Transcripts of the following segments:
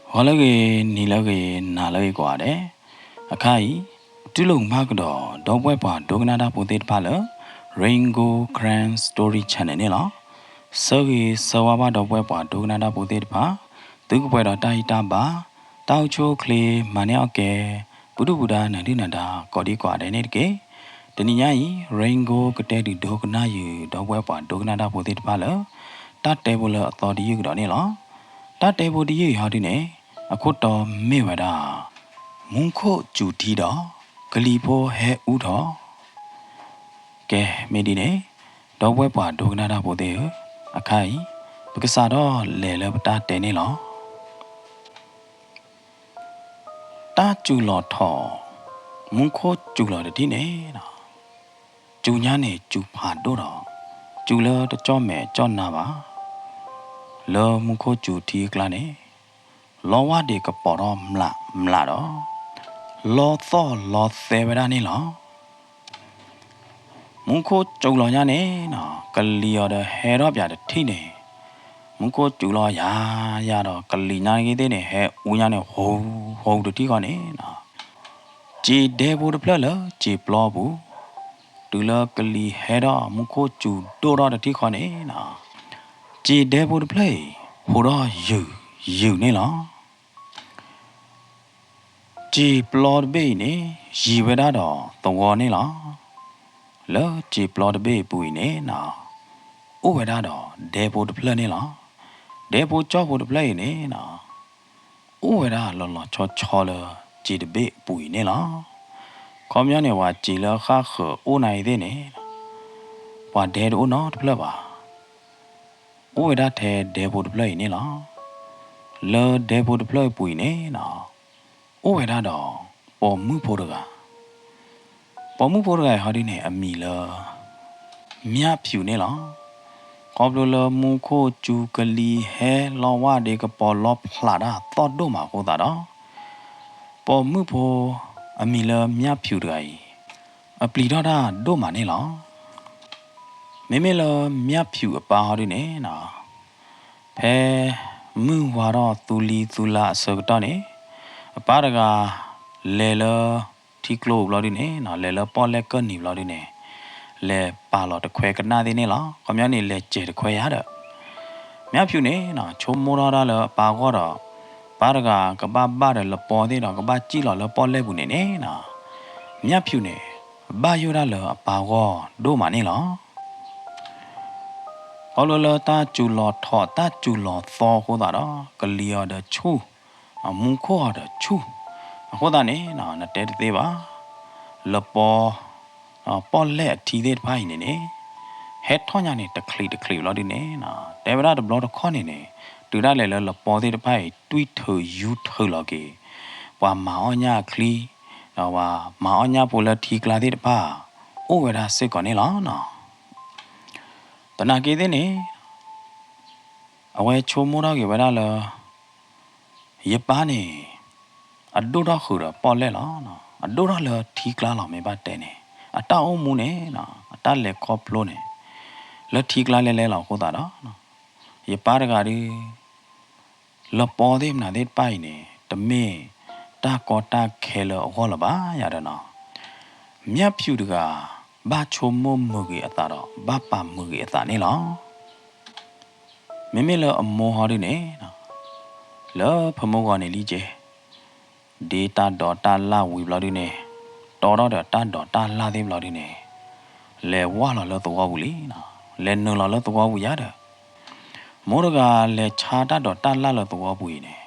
ဂီၤလၢအဂ့ၤ, နံၤလၢအဂ့ၤ, နၤလၢအဂ့ၤကိးဂၤဒဲး, အခါအံၤ ပတူၢ်လိာ်မုာ်ဘၣ်ကဒီး ဒီပုၢ်ဝဲၢ်ပှၤဒိကနၣ်တၢ်ဖိသ့ၣ်တဖၣ်လၢ Rain Gold Karen Story Channel န့ၣ်လီၤ. ဆၢဂ့ၤဆၢဝါဘၣ်ဒီပုၢ်ဝဲၢ်ပှၤဒိကနၣ်တၢ်ဖိသ့ၣ်တဖၣ်, သုကပှဲၤဒီးတၢ်ဟံးတၢ်ဘါ, တၢ်အိၣ်ဆူၣ်အိၣ်ချ့, မၤန့ၢ်အီၣ်ကဲ, ပူၤဒုၣ်ပူၤဒါ နၢၤဒုၣ်နၢၤဒါ ကိးဒံကိးဂၤဒဲးန့ၣ်တက့ၢ်. တနံၤညါအံၤ Rain Gold ကတဲဒုးဒိကနၣ်ယုာ် ဒီပုၢ်ဝဲၢ်ပှၤဒိကနၣ်တၢ်ဖိသ့ၣ်တဖၣ်လၢ တၢ်တဲဖိလၢအသီတယုၢ်ကဒီးန့ၣ်လီၤ. တၢ်တဲဖိတယုၢ်အံၤဟီဒုန့ၣ် အခိၣ်တီမ့ၢ်ဝဲဒၣ် မူခိၣ်စူၤထံဒီး ကလံၤဖိဟဲအူထီၣ် ကဲ, မ့ၢ်ဒ်န့ၣ် ဒီပုၢ်ဝဲၢ်ပှၤဒိကနၣ်တၢ်ဖိသ့ၣ်ဧၢ, အခါအံၤ ပကစးထီၣ်လဲၤလၢပတၢ်တဲန့ၣ်လီၤ. တၢ်စူၤလီၤထီၣ်, မူခိၣ်စူၤလီၤတထံၣ်န့ၣ်, စူၤညါန့ၣ် စူၤဖးဒိၣ်ဒီး စူၤလၢတကၠီၣ်မဲာ်ကၠီၣ်နါဘၣ်. လၢမူခိၣ်စူၤထံအကျါန့ၣ် လီဝၢ်ဒံးကပီၤထီၣ်မျးမျးဒီး လီသီၣ်လီသဲဝဲဒၣ်န့ၣ်လီၤ. မူခိၣ်စူၤလီၤညါန့ၣ်နီၤ ကလံၤအီၤဒီးဟဲထီၣ်ပၠးတထံၣ်န့ၣ်, မူခိၣ်စူၤလီၤယၤယၤဒီး ကလံၤညါက့ၤသ့ၣ်န့ၣ် ဟဲအူညါန့ၣ် ဟူးဟူးတထံၣ်ဃီန့ၣ်နီၤ, စံာ်ဒဲဖိတဖျၢၣ်လၢစံာ်ပျီပူၤ, တုၤလၢကလံၤဟဲထီၣ်မူခိၣ်စူၤဒိၣ်ထီၣ်တထံၣ်ဃီန့ၣ်နီၤ, စံာ်ဒဲဖိတဖျၢၣ်အံၤ ဟူးထီၣ်ယုာ်ယုာ်န့ၣ်လီၤ. စံာ်ပျီတဘ့ၣ်အံၤန့ၣ် ယံၤဝဲဒၣ်ဒီးသဝီန့ၣ်လီၤ. လၢစံာ်ပျီတဘ့ၣ်အပူၤအံၤန့ၣ်နီၤ အိၣ်ဝဲဒၣ်ဒီးဒဲဖိတဖျၢၣ်န့ၣ်လီၤ. ဒဲဖိကၠီဖိတဖျၢၣ်အံၤန့ၣ်နီၤ အိၣ်ဝဲဒၣ်လီၤလီၤဆီဆီလၢစံာ်တဘ့ၣ်အပူၤအံၤန့ၣ်လီၤ. ခီပညီန့ၣ် ပှၤစံာ်လၢအဃၣ်ဃၢၤအိၣ်နၤအံၤသ့ၣ်န့ၣ် ပှၤဒဲတအိၣ်နီတဖျၢၣ်ဘၣ်. အိၣ်ဝဲဒၣ်ထဲဒဲဖိတဖျၢၣ်အံၤန့ၣ်လီၤ. လၢဒဲဖိတဖျၢၣ်အပူၤအံၤန့ၣ်နီၤ အိၣ်ဝဲဒၣ်ဒီးပိာ်မုၣ်ဖိတဂၤ, ပိာ်မုၣ်ဖိတဂၤအံၤဟီဒုန့ၣ် အမံၤလၢ မၠၣ်ဖၠူးန့ၣ်လီၤ. ခီဖျိလၢမူခိၣ်စူၤကလံၤဟဲလီဝၢ်ဒံးကပီၤလီဖျးတၢ်သီၣ်ဒိၣ်မးအဃိသတးဒီး ပိာ်မုၣ်ဖိအမံၤလၢမၠၣ်ဖၠူးတဂၤအံၤ အပျံၤထီၣ်တၢ်ဒိၣ်မးန့ၣ်လီၤ. မ့မ့ၢ်လၢမၠၣ်ဖၠူးအပၢ်ဟီဒုန့ၣ်နီၤ ဖဲမုၢ်ဝါထီၣ်သူလံၤသူလါအဆၢကတီၢ်န့ၣ် အပၢ်တဂၤ လဲၤလၢထံကျိပူၤဘျီဒုန့ၣ်နီၤ လဲၤလၢပီၣ်လဲၣ်ကၢၢ်နံၤဘျီဒုန့ၣ် လဲၤပာ်လီၤတခွဲကနၣ်သ့ၣ်န့ၣ်လီၤ. ခီပညီန့ၣ် လဲၤစဲၤတခွဲယါဒီး မၠၣ်ဖၠူးန့ၣ်နီၤ ဆိကမိၣ်ထီၣ်ဒၣ်လၢအပၢ်အဂီၢ်ဒီး ပၢ်တဂၤကဘၣ်ဘၣ်ဒီးလပီသ့ၣ်ဒီး ကဘၣ်စံၣ်လီၤလၢပီၣ်လဲၣ်ပူၤန့ၣ်န့ၣ်နီၤ မၠၣ်ဖၠူးန့ၣ် ဘၣ်ယိၣ်ဒၣ်လၢအပၢ်အဂီၢ်ဒိၣ်မးန့ၣ်လီၤ. ခီဖျိလၢတၢ်စူၤလီၤထီၣ်တၢ်စူၤလီၤသီအဃိသတးဒီး ကလံၤအီၤဒီးဆူၣ်, မူခိၣ်အီၤဒီးဆူၣ်, အဃိသတးန့ၣ်နီၤ နတဲတသ့ဘၣ်. လပီ ပီၣ်လဲၣ်အထံသ့ၣ်တဖၣ်အံၤန့ၣ်န့ၣ် ဟဲထီၣ်ညါန့ၣ် တချံးတချံးဘျီဒုန့ၣ်နီၤ တဲဝဲဒၣ်တဘျီတခီၣ်န့ၣ်န့ၣ် တုၤဒၣ်လဲာ်လၢလပီသ့ၣ်တဖၣ်အံၤ တွံၢ်ထုးယူၤထုးလီၤက့ၤ ပှၤမၤအီၣ်ညၣ်အချံ ဒီးပှၤမၤအီၣ်ညၣ်ဖိလၢထံကျါသ့ၣ်တဖၣ် အိၣ်ဝဲဒၣ်စ့ၢ်ကီးန့ၣ်လီၤနီၤ. သနာ်က့သ့ၣ်န့ၣ် အဝဲဆိကမိၣ်ထီၣ်က့ၤဝဲဒၣ်လၢ ယပၢ်န့ၣ် အဒိၣ်ထီၣ်ဃုာ်ဒီးပီၣ်လဲၣ်လီၤ. အဒိၣ်ထီၣ်လၢထံကျါလီၤ မ့ၢ်ဘၣ်တဲန့ၣ် အတၢ်အိၣ်မူန့ၣ် အတၢ်လဲၤခီဖျိန့ၣ် လၢထံကျါလဲၤလဲၤလီၤအဃိသတးဒီး ယပၢ်တဂၤဒီး လပီသ့ၣ်မနုၤသ့ၣ်တဖၣ်အံၤန့ၣ် တမ့ၢ်တၢ်ကီတၢ်ခဲလၢအဂီၢ်လၢၤဘၣ်ယၤဒီးနီၤ မၠၣ်ဖၠူးတဂၤ ဘၣ်ဆိကမိၣ်မုာ်ဂ့ၤအသးဒီး ဘၣ်ပာ်မုာ်ဂ့ၤအသးန့ၣ်လီၤ. မ့မ့ၢ်လၢအမိၢ်ဟီဒုန့ၣ် လၢဖၢမုၢ်ဂီၤန့ၣ်လံက့ ဒ့တၢ်ဒိးတၢ်လၢ်ဝံၤဘျီဒုန့ၣ် တီထီၣ်ဒီးတၢ်ဒိးတၢ်လၢ်သ့ၣ်ဘျီဒုန့ၣ် လဲၤဝၢ်လီၤလၢသဝီပူၤလံနီၤ လဲၤနုာ်လီၤလၢသဝီပူၤယါဒီး မိၢ်တဂၤလဲၤဆါတၢ်ဒိးတၢ်လၢ်လၢသဝီပူၤအံၤန့ၣ်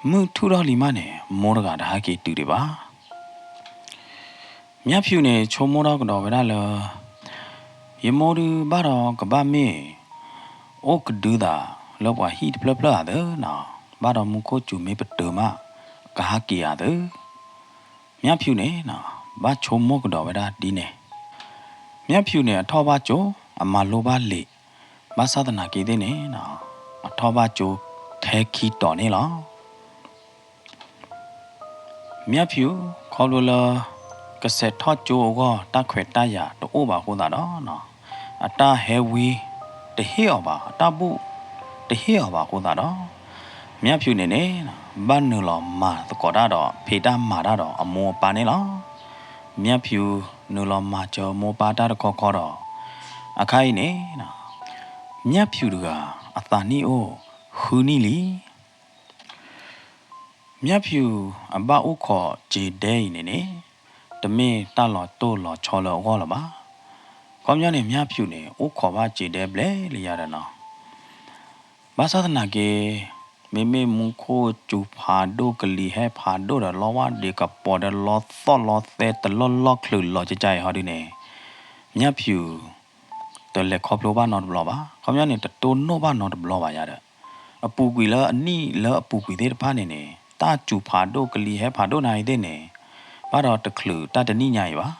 မုၢ်ထူၣ်ထီၣ်လံမးန့ၣ် မိၢ်တဂၤတဟဲက့ၤတုၤဒံးဘၣ်. မၠၣ်ဖၠူးန့ၣ် ဆိကမိၣ်ထီၣ်ကဒီးဝဲဒၣ်လၢ ယမိၢ်ဒုးဘၣ်ဒီးကဘၣ်မ့ၢ် အိၣ်ကဒုသးလၢပှၤဟံၣ်တဖျၢၣ်ဖျၢၣ်ဧါသၢနီၤ ဘၣ်ဒီးမူခိၣ်စူၤမ့ၢ်ပတုာ်မး ကဟးက့ၤဧါသၢ မၠၣ်ဖၠူးန့ၣ်နီၤ ဘၣ်ဆိကမိၣ်ကဒီးဝဲဒၣ်ဒ်န့ၣ် မၠၣ်ဖၠူးန့ၣ် အထီၣ်ဘၣ်ကၠိ အမၤလိဘၣ်လံာ် ဘၣ်ဆၣ်သနာ်က့သ့ၣ်န့ၣ်နီၤ အထီၣ်ဘၣ်ကၠိထဲခံတီၤန့ၣ်လီၤ. မၠၣ်ဖၠူး ခီဖျိလၢ ကစဲးထီၣ်ကၠိအဂီၢ် တၢ်ခွဲးတၢ်ယာ်တအိၣ်ဘၣ်အဃိသတးဒီးနီၤ အတၢ်ဟဲဝံ တဟ့ၣ်အီၤဘၣ် အတၢ်ဘူၣ်တဟ့ၣ်အီၤဘၣ်အဃိသတးဒီး မၠၣ်ဖၠူးန့ၣ်န့ၣ် ဘၣ်နုာ်လီၤမၤသကိးတၢ်ဒီး ဖံးတၢ်မၤတၢ်ဒီးအမိၢ်အပၢ်န့ၣ်လီၤ. မၠၣ်ဖၠူးနုာ်လီၤမၤစၢၤမိၢ်ပၢ်တၢ်တခီခီဒီး အခါအံၤန့ၣ် မၠၣ်ဖၠူးတဂၤ အသးနံၣ်အိၣ်ဃုနံၣ်လံ. မၠၣ်ဖၠူးအဘၣ်အိၣ်ခိးစ့ဒဲအံၤန့ၣ်န့ၣ် တမ့ၢ်တၢ်လီၤတိၢ်လီၤဆီလၢအဂီၢ်လၢၤဘၣ်. ခီပညီန့ၣ် မၠၣ်ဖၠူးန့ၣ် အိၣ်ခိးဘၣ်စ့ဒဲဘျဲလံယၤဒီးနီၤ. ဘၣ်ဆၣ်သနာ်က့ မ့မ့ၢ်မူခိၣ်စူၤဖးဒိၣ် ကလံၤဟဲဖးဒိၣ်ဒီး လီဝၣ်ဒ့ကပီၤဒီး လီသီၣ်လီသဲ တလီၢ်လီၢ်ချုးလီၤကကါအံၤဟီဒုန့ၣ် မၠၣ်ဖၠူး တလဲၤခီဖျိဘၣ်နီတဘျီဘၣ်. ခီပညီန့ၣ် တတိၢ်နီၣ်ဘၣ်နီတဘျီဘၣ်ယၤဒီး အပူၤကွံာ်လၢအနံၣ်လၢအပူၤကွံာ်သ့ၣ်တဖၣ်န့ၣ်န့ၣ် တၢ်စူၤဖးဒိၣ် ကလံၤဟဲဖးဒိၣ်နၤအံၤသ့ၣ်န့ၣ် ဘၣ်ဒီးတချုးတၢ်တနံၣ်ညါအံၤဘၣ်.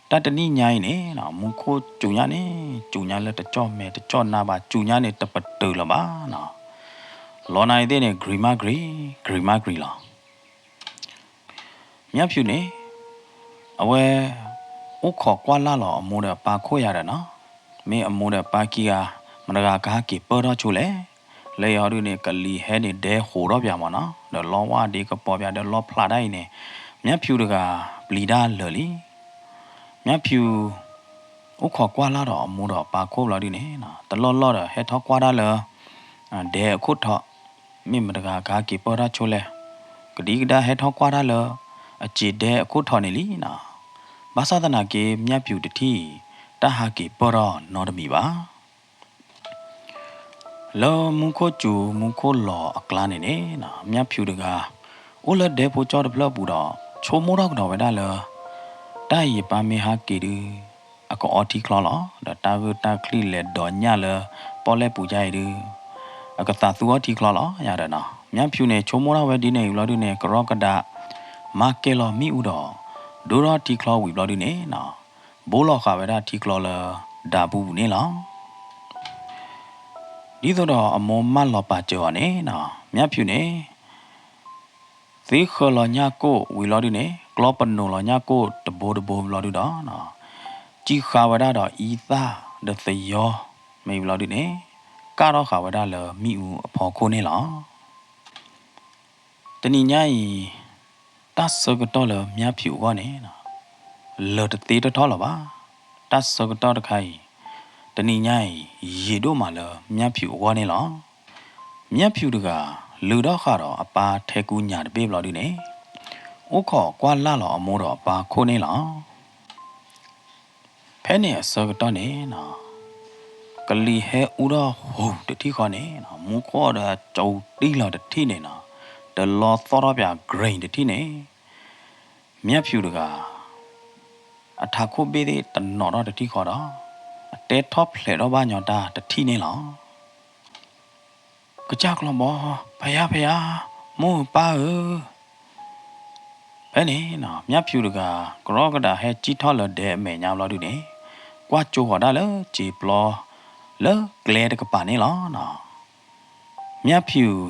တၢ်တနံၣ်ညါအံၤန့ၣ် မူခိၣ်စူၤညါန့ၣ် စူၤညါလၢတကၠီၣ်မဲာ်တကၠီၣ်နါဘၣ် စူၤညါန့ၣ် တပတုာ်လၢၤဘၣ်နီၤ. လီၤနၤအံၤသ့ၣ်န့ၣ် green မး green, green မး green လီၤ. မၠၣ်ဖၠူးန့ၣ် အဝဲ အိၣ်ခိးကွၢ်လၢ်လီၤအမိၢ်ဒီးအပၢ်ခိၣ်ယၤဒီးနီၤ. မ့ၢ်အမိၢ်ဒီးအပၢ်ခံဂၤ မတဂၤကဟဲက့ၤပၢၢ်ထီၣ်ဆိလဲၣ်. လၢအံၤဟီဒုန့ၣ် ကလံၤဟဲန့ၣ် ဒဲဟိးထီၣ်ပၠးမးနီၤ ဒီးလီဝၣ်ဒ့ကပီၤပၠးဒီးလီဖျးတၢ်အံၤန့ၣ် မၠၣ်ဖၠူးတဂၤ ပျံၤတၢ်လၢာ်လံ. မၠၣ်ဖၠူး အိၣ်ခိးကွၢ်လၢ်ဒီးအမိၢ်ဒီးအပၢ်ခိၣ်ဘျီဒုန့ၣ် တလီၢ်လီၢ်ဒီးဟဲထီၣ်ကွၢ်တၢ်လၢ ဒဲအခိၣ်ထီး, မ့ၢ်မတဂၤကဟဲက့ၤပၢၢ်ထီၣ်ဆိလဲၣ်. ကဒံကဒါဟဲထီၣ်ကွၢ်တၢ်လၢ အစ့ဒဲအခိၣ်ထီးန့ၣ်လံနီၤ. ဘၣ်ဆၣ်သနာ်က့ မၠၣ်ဖၠူးတထံၣ်အံၤ တၢ်ဟးက့ၤပၢၢ်ထီၣ်နီတမံၤဘၣ်. လၢမူခိၣ်စူၤမူခိၣ်လီၤအကျါန့ၣ်န့ၣ် မၠၣ်ဖၠူးတဂၤ အိၣ်လၢဒဲဖိကၠီတဖျၢၣ်အပူၤဒီး ဆိကမိၣ်ထီၣ်ကဒီးဝဲဒၣ်လၢ တၢ်အံၤယပၢ်မ့ၢ်ဟးက့ၤဒု အကအီထံချီလီၤ. ဒီးတၢ်ဂိၢ်တၢ်ချံလဲၤဒိးညၣ်လၢပီၣ်လဲၣ်ပူၤကါအံၤဒု အကသးသူအီထံချီလီၤယၤဒီးနီၤ. မၠၣ်ဖၠူးန့ၣ် ဆိကမိၣ်ထီၣ်ဝဲဒ်န့ၣ်အံၤဘျီဒုန့ၣ် ကရီကဒး မၤကဲလီၤမ့ၣ်အူဒီး ဒိထီၣ်ထံချီဝံၤဘျီဒုန့ၣ်နီၤ ဘိလီၤဃာ်ဝဲဒၣ်ထံချီလၢဒးပူၤပူၤန့ၣ်လီၤ. ဒ်သိးဒီးအမိၢ်မၢလီၤပာ်စၢၤအီၤန့ၣ်နီၤ မၠၣ်ဖၠူးန့ၣ် သ့ဃၢၤလီၤညၣ်ကိၣ်ဝံၤဘျီဒုန့ၣ် ကျီပနိာ်လီၤညၣ်ကိၣ်တဘိတဘိဘျီဒုဒီး စံၣ်ဃာ်ဝဲဒၣ်ဒီးအံသၣ်ဒီးသယီ မ့ၢ်ဘျီဒုန့ၣ် ကၣ်ထီၣ်ဃာ်ဝဲဒၣ်လၢမ့ၣ်အူအဖီခိၣ်န့ၣ်လီၤ. တနံၤညါအံၤ တၢ်ဆၢကတီၢ်လၢမၠၣ်ဖၠူးအဂီၢ်န့ၣ် လၢာ်တသ့တထီၣ်လၢၤဘၣ်. တၢ်ဆၢကတီၢ်တခါအံၤ တနံၤညါအံၤ ယံာ်ဒိၣ်မးလၢမၠၣ်ဖၠူးအဂီၢ်န့ၣ်လီၤ. မၠၣ်ဖၠူးတဂၤ လုၢ်ထီၣ်ဃာ်ဒီးအပၢ်ထဲကူညၣ်တဘ့ၣ်ဘျီဒုန့ၣ် အိၣ်ခိးကွၢ်လၢ်လီၤအမိၢ်ဒီးအပၢ်ခိၣ်န့ၣ်လီၤ. ဖဲန့ၣ်အဆၢကတီၢ်န့ၣ် ကလံၤဟဲအူထီၣ်ဟူးတထံၣ်ဃီန့ၣ် မူခိၣ်ဒီးကၠီၤတံၢ်လီၤတထံၣ်န့ၣ်နီၤ တလီသီၣ်ထီၣ်ပၠး green တထံၣ်န့ၣ် မၠၣ်ဖၠူးတဂၤ အထးခိၣ်ဘ့ၣ်သ့ၣ်တနီၤထီၣ်တထံၣ်ဃီဒီး အတဲထီၣ်ဖျဲးထီၣ်ဘၣ်ညီတၢ်တထံၣ်န့ၣ်လီၤ. ကစၢ်ကျီဘီ, ဖယါဖယါ, မိၢ်ဧၢပၢ်ဧၢ. ဖဲန့ၣ် မၠၣ်ဖၠူးတဂၤ ကရီကဒးဟဲစံၣ်ထီၣ်လၢဒဲအမဲာ်ညါဘျီဒုန့ၣ် ကွၢ်ကၠိဃီၤဒၣ်လၢစ့ပျီ လၢကျဲတကပၤန့ၣ်လီၤ. မၠၣ်ဖၠူး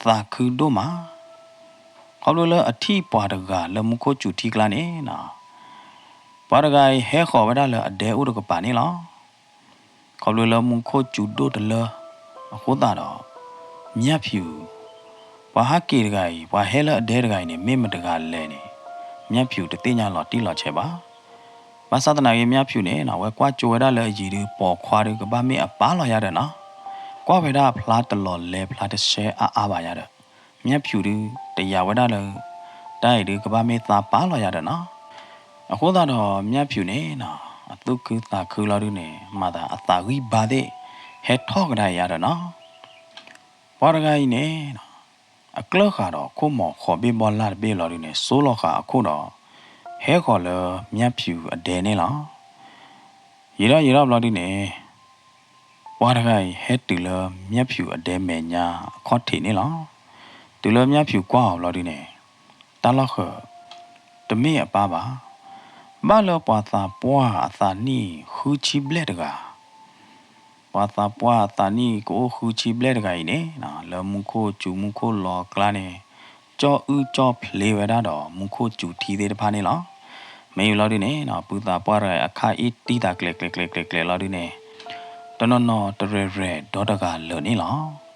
သးခုဒိၣ်မး ခီဖျိလၢအထံၣ်ပှၤတဂၤလၢမူခိၣ်စူၤထံကျါန့ၣ် ပှၤတဂၤအံၤဟဲဃီၤဝဲဒၣ်လၢအဒဲအိၣ်တကပၤန့ၣ်လီၤ. ခီဖျိလၢမူခိၣ်စူၤဒိၣ်တလၢအဃိသတးဒီး မၠၣ်ဖၠူး ပှၤဟးက့ၤတဂၤအံၤ ပှၤဟဲလၢအဒဲတဂၤအံၤန့ၣ် မ့ၢ်မတဂၤလဲၣ်န့ၣ် မၠၣ်ဖၠူးတသ့ၣ်ညါလီၤတံၢ်လီၤဆဲးဘၣ်. ဘၣ်ဆၣ်သနာ်က့ မၠၣ်ဖၠူးန့ၣ် အဝဲကွၢ်ကၠိဝဲဒၣ်လၢအယံၤဒုး ပိာ်ခွါဒုး ကဘၣ်မ့ၢ်အပၢ်လီၤယၤဒီးနီၤ ကွၢ်ဝဲဒၣ်ဖျါတလီၤလဲၤဖျါတဆှဲအါအါဘၣ်ယၤဒီး မၠၣ်ဖၠူးဒုး တယာ်ဝဲဒၣ်လၢ တၢ်အံၤဒုး ကဘၣ်မ့ၢ်သးပၢ်လီၤယၤဒီးနီၤ. အဃိသတးဒီး မၠၣ်ဖၠူးန့ၣ် အသူၣ်ခုသးခုလီၤဒုးန့ၣ် မၤသးအသးဂံၢ်ဘါသ့ၣ် ဟဲထီၣ်ကဒါယၤဒီးနီၤ. ပှၤတဂၤအံၤန့ၣ် အကျၢၢ်ဃာ်ဒီးခိၣ်မီၤဃိးဘ့ၣ်ဘီလၢ်တဘ့ၣ်လီၤဒုးန့ၣ် စိလီၤဃာ်အခိၣ်ဒီး ဟဲဃီၤလၢမၠၣ်ဖၠူးအဒဲန့ၣ်လီၤ. ယံာ်ထီၣ်ယံာ်ထီၣ်ဘျီဒုးန့ၣ် ပှၤတဂၤအံၤဟဲတုၤလၢမၠၣ်ဖၠူးအဒဲမဲာ်ညါအခီၣ်ထံးန့ၣ်လီၤ. တုၤလၢမၠၣ်ဖၠူးကွၢ်အီၤဘျီဒုးန့ၣ် တၢ်လီၢ်ဃၢၤ တမ့ၢ်အပၢ်ဘၣ်. ဘၣ်လၢပှၤသးပှၢ်အသးနံၣ်ဃုဆံဘျဲၣ်တဂၤ ပှၤသးပှၢ်အသးနံၣ်ကအိၣ်ဃုဆံဘျဲၣ်တဂၤအံၤန့ၣ် လၢမူခိၣ်စူၤမူခိၣ်လီၤအကျါန့ၣ် ကၠီၣ်အုၣ်ကၠီၣ်ဖျ့ဝဲဒၣ်ဒီးမူခိၣ်စူၤထံသ့ၣ်တဖၣ်န့ၣ်လီၤ. မ့ၢ်လီၤဒုးန့ၣ် ပုၢ်သးပှၢ်တဂၤအံၤ အခါအံၤတံၢ်သးကျဲၤကျဲၤကျဲၤကျဲၤကျဲၤလီၤဒုးန့ၣ် တနီၤနီၤတရဲၣ်ရဲၣ်ဒီတဂၤလၢာ်န့ၣ်လီၤ.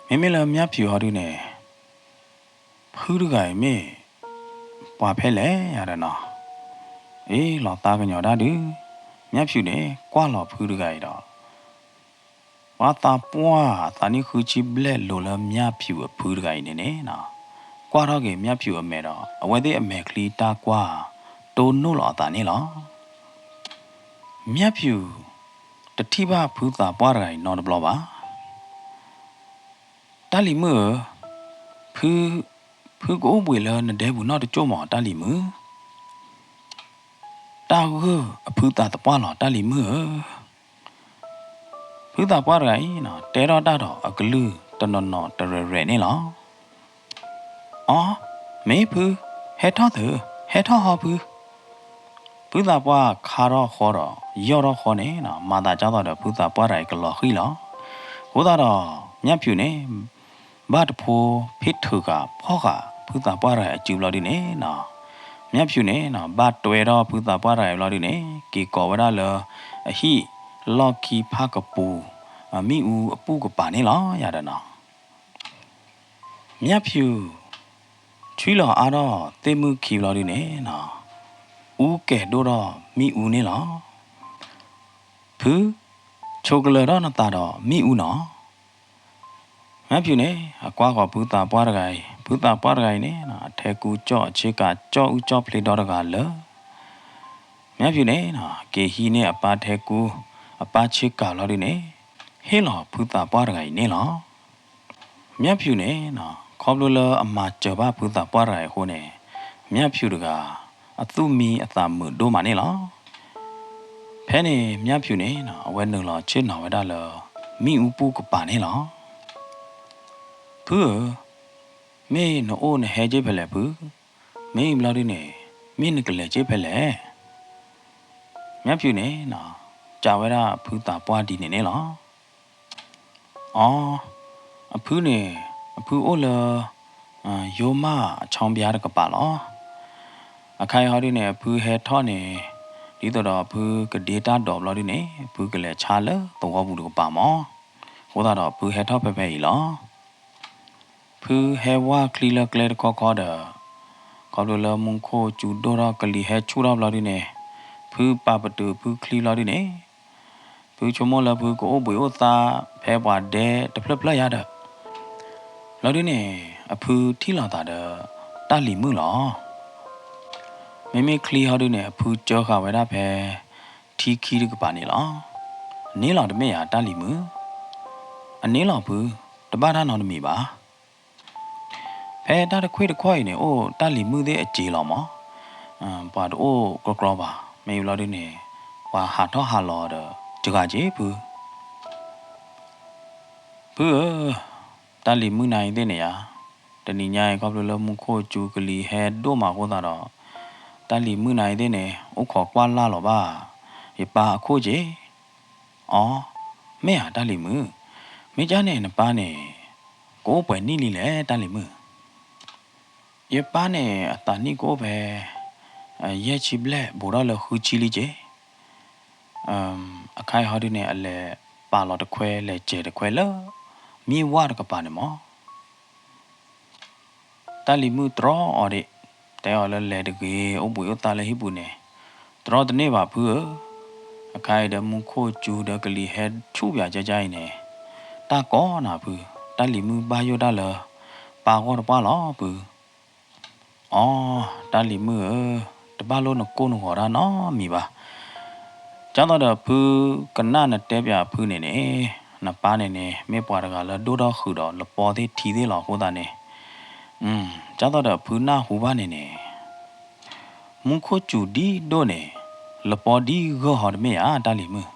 မ့မ့ၢ်လၢမၠၣ်ဖၠူၣ်ဟီဒုန့ၣ် ဖုတဂၤအံၤမ့ၢ် ပှၤဖဲလဲၣ်ယၤဒီးနီၤ, အ့ လီၤသးကညီၤဒၣ်ဒုး, မၠၣ်ဖၠူၣ်န့ၣ် ကွၢ်လီၤဖုတဂၤအံၤဒီး ပှၤသးပှၢ်အသးနံၣ်ဃုဆံဘျဲၣ်လိၤလၢမၠၣ်ဖၠူၣ်အဖုတဂၤအံၤန့ၣ်န့ၣ်နီၤ, ကွၢ်ထီၣ်က့ၤမၠၣ်ဖၠူၣ်အမဲာ်ဒီး အဝဲသ့ၣ်အမဲာ်ချံတၢ်ကွၢ် တိၢ်နီၣ်လီၤအသးန့ၣ်လီၤ. မၠၣ်ဖၠူၣ် တထံၣ်ဘၣ်ဖုသးပှၢ်တဂၤအံၤနီတဘျီဘၣ်. တၢ်လံၤမုၣ်ဧၢ, ဖု, ဖုကအိၣ်ဘှံးလၢနဒဲပူၤနီတကၠိၢ်မး တၢ်လံၤမုၣ်. တၢ်ဂိၢ်အဖုသးသပှၢ်လီၤ တၢ်လံၤမုၣ်ဧၢ. ဖုသးပှၢ်တဂၤအံၤနီၤ တဲထီၣ်တၢ်ဒီးအကလုၢ်တနီၤနီၤတရဲၣ်ရဲၣ်န့ၣ်လီၤ. အီ, မ့ၢ်ဖု, ဟဲထီၣ်သု, ဟဲထီၣ်ဟီဖု. ဖုသးပှၢ်ခါထီၣ်ဃီဒီး ယီၢ်ထီၣ်ဃီန့ၣ်နီၤ မၤသးဒ်သိးဒီးဖုသးပှၢ်တဂၤအံၤကလီၤဃံၣ်လီၤ. အဃိသတးဒီး မၠၣ်ဖၠူၣ်န့ၣ် ဘၣ်တဖိဖ့ၣ်ထုးဃာ်ဖီၣ်ဃာ်ဖုသးပှၢ်တဂၤအံၤအစုဘျီဒုန့ၣ်နီၤ, မၠၣ်ဖၠူၣ်န့ၣ်နီၤ ဘၣ်တွဲထီၣ်ဖုသးပှၢ်တဂၤအံၤဘျီဒုန့ၣ် က့ၤကိးဝဲဒၣ်လၢအဟံၣ်လီၢ်ခံဖၣ်ကပူၤ မ့ၣ်အူအပူၤကပၤန့ၣ်လီၤ ယၤဒီးနီၤ. မၠၣ်ဖၠူၣ် ဆွံလီၤအါထီၣ်သ့ၣ်မုၢ်ခံဘျီဒုန့ၣ်နီၤ, အူကဲၤဒိၣ်ထီၣ်မ့ၣ်အူန့ၣ်လီၤ. ဖု, ဆိးကလၢၤထီၣ်နသးဒီးမ့ၣ်အူနီၤ. မၠၣ်ဖၠူၣ်န့ၣ် အကွၢ်ဃီၤဖုသးပှၢ်တဂၤအံၤ, ဖုသးပှၢ်တဂၤအံၤန့ၣ်နီၤ အထဲကူကၠီၣ်အဆ့ကၤ ကၠီၣ်အူကၠီၣ်ဖျ့ဒီတဂၤလၢာ်. မၠၣ်ဖၠူၣ်န့ၣ်နီၤ က့ၤဟံးန့ၢ်အပၢ်ထဲကူ အပၢ်ဆ့ကၤဘျီဒုန့ၣ် ဟ့ၣ်လီၤဖုသးပှၢ်တဂၤအံၤန့ၣ်လီၤ. မၠၣ်ဖၠူၣ်န့ၣ်နီၤ ခီဖျိလၢအမၤစၢၤဘၣ်ဖုသးပှၢ်တဂၤအံၤအဃိန့ၣ် မၠၣ်ဖၠူၣ်တဂၤ အသူၣ်မံအသးမုာ်ဒိၣ်မးန့ၣ်လီၤ. ဖဲန့ၣ်မၠၣ်ဖၠူၣ်န့ၣ်နီၤ အဝဲနုာ်လီၤဆ့ၣ်နီၤဝဲဒၣ်လၢ မ့ၣ်အူပူၤကပၤန့ၣ်လီၤ. ဖုဧၢ, မ့ၢ်နအိၣ်နဟဲက့ၤဖဲလဲၣ်ဖု, မ့ၢ်ဘျီဒုန့ၣ် မ့ၢ်နကလဲၤက့ၤဖဲလဲၣ်. မၠၣ်ဖၠူၣ်န့ၣ်နီၤ စံးဝဲဒၣ်ဖုသးပှၢ်ဒ်န့ၣ်န့ၣ်လီၤ. အီ, အဖုန့ၣ် အဖုအိၣ်လၢ ယိမၢ်အဆီဘျါတကပၤလီၤ. အခါအံၤဟီဒုန့ၣ် အဖုဟဲထီၣ်န့ၣ် ဒ်သိးဒီးအဖုကဒ့တၢ်ဒိးဘျီဒုန့ၣ် အဖုကလဲၤဆါလၢသဝီပူၤတကပၤမး. အဃိသတးဒီး အဖုဟဲထီၣ်ဖဲဖဲအံၤလီၤ. ဖုဟဲဝၢ်ချံလၢကျဲတခီခီဒီး ခီဖျိလၢမူခိၣ်စူၤဒိၣ်ထီၣ်ကလံၤဟဲဆူၣ်ထီၣ်ဘျီဒုန့ၣ် ဖုပာ်ပတုာ်ဖုချံဘျီဒုန့ၣ် ဖုဆိကမိၣ်လၢဖုကအိၣ်ဘှံးအိၣ်သါဖဲပှၤဒဲတဖျၢၣ်ဖျၢၣ်ယါဒီး ဘျီဒုန့ၣ် အဖုထံၣ်လိာ်သးဒီး တၢ်လံၤမုၣ်လီၤ. မ့မ့ၢ်ချံဟီဒုန့ၣ် အဖုစၢဃာ်ဝဲဒၣ်ဖဲ ထံခံတကပၤန့ၣ်လီၤ. န့ၣ်လီၤတမ့ၢ်ဧါ တၢ်လံၤမုၣ်. အန့ၣ်လီၤဖု, တဘၣ်တၢ်နီတမံၤဘၣ်. ဖဲတၢ်တခွ့ၣ်တခီၣ်အံၤန့ၣ် အိၣ်တၢ်လံၤမုၣ်သ့ၣ်အစ့လီၤမး, ပှၤတအိၣ်ကြီကြီဘၣ်. မ့ၢ်ဘျီဒုန့ၣ် ပှၤဟးထီၣ်ဟးလီၤဒီး စှၤက့ၤဖု ဖုဧၢ, တၢ်လံၤမုၣ်နၤအံၤသ့ၣ်န့ၣ်ယါ, တနံၤညါအံၤ ခီဖျိလၢမူခိၣ်စူၤကလံၤဟဲဒိၣ်မးအဃိသတးဒီး တၢ်လံၤမုၣ်နၤအံၤသ့ၣ်န့ၣ် အိၣ်ခိးကွၢ်လၢ်လီၤဘၣ် ယပၢ်အခိၣ်က့ၤ. အီ, မ့ၢ်ဧါတၢ်လံၤမုၣ်, မ့ၢ်ကၠၢန့ၣ် နပၢ်န့ၣ် ကအိၣ်ပှဲၤနံၣ်လံလဲၣ် တၢ်လံၤမုၣ်. ယပၢ်န့ၣ် အသးနံၣ်ကအိၣ်ဖဲ ယဲၢ်ဆံဘျဲၣ် ဘူးထီၣ်လၢဃုဆံလံက့ၤ. အခါအံၤဟီဒုန့ၣ် အလဲၤပာ်လီၤတခွဲ လဲၤစဲၤတခွဲလၢ မ့ၢ်ဝၣ်တကပၤန့ၣ်မး. တၢ်လံၤမုၣ်တြီအီၤဒံး, တဲအီၤလၢလဲၤတဂ့ၤ အိၣ်ဘှံးအိၣ်သါလၢဟံၣ်ပူၤန့ၣ်, တြီတန့ၢ်ဘၣ်ဖုဧၢ. အခါအံၤဒီးမူခိၣ်စူၤဒီးကလံၤဟဲဆူၣ်ပၠးကၠၢ်ကၠၢ်အံၤန့ၣ်, တၢ်ကီနၤဖု, တၢ်လံၤမုၣ်ဘၣ်ယိၣ်တၢ်လၢ ပၢ်ဂီၢ်တပှၢ်လီၤဖု. အီ, တၢ်လံၤမုၣ်ဧၢ, တဘၣ်လိၣ်နကိၢ်နဂီၤတၢ်နီတမံၤဘၣ်. ဒ်သိးဒီးဖုကနၣ်နတဲပၠးဖုန့ၣ်န့ၣ်, နပၢ်န့ၣ်န့ၣ် မ့ၢ်ပှၤတဂၤလၢဒိၣ်ထီၣ်ဃုာ်ဒီးလပီသ့ၣ်ထံသ့ၣ်လီၤအဃိသတးန့ၣ်, ဒ်သိးဒီးဖုနၢ်ဟူဘၣ်န့ၣ်န့ၣ်, မူခိၣ်စူၤဒ်ဒိၣ်န့ၣ်, လပီဒ်ဂၢၢ်ဟီတမ့ၢ်ဧါ တၢ်လံၤမုၣ်.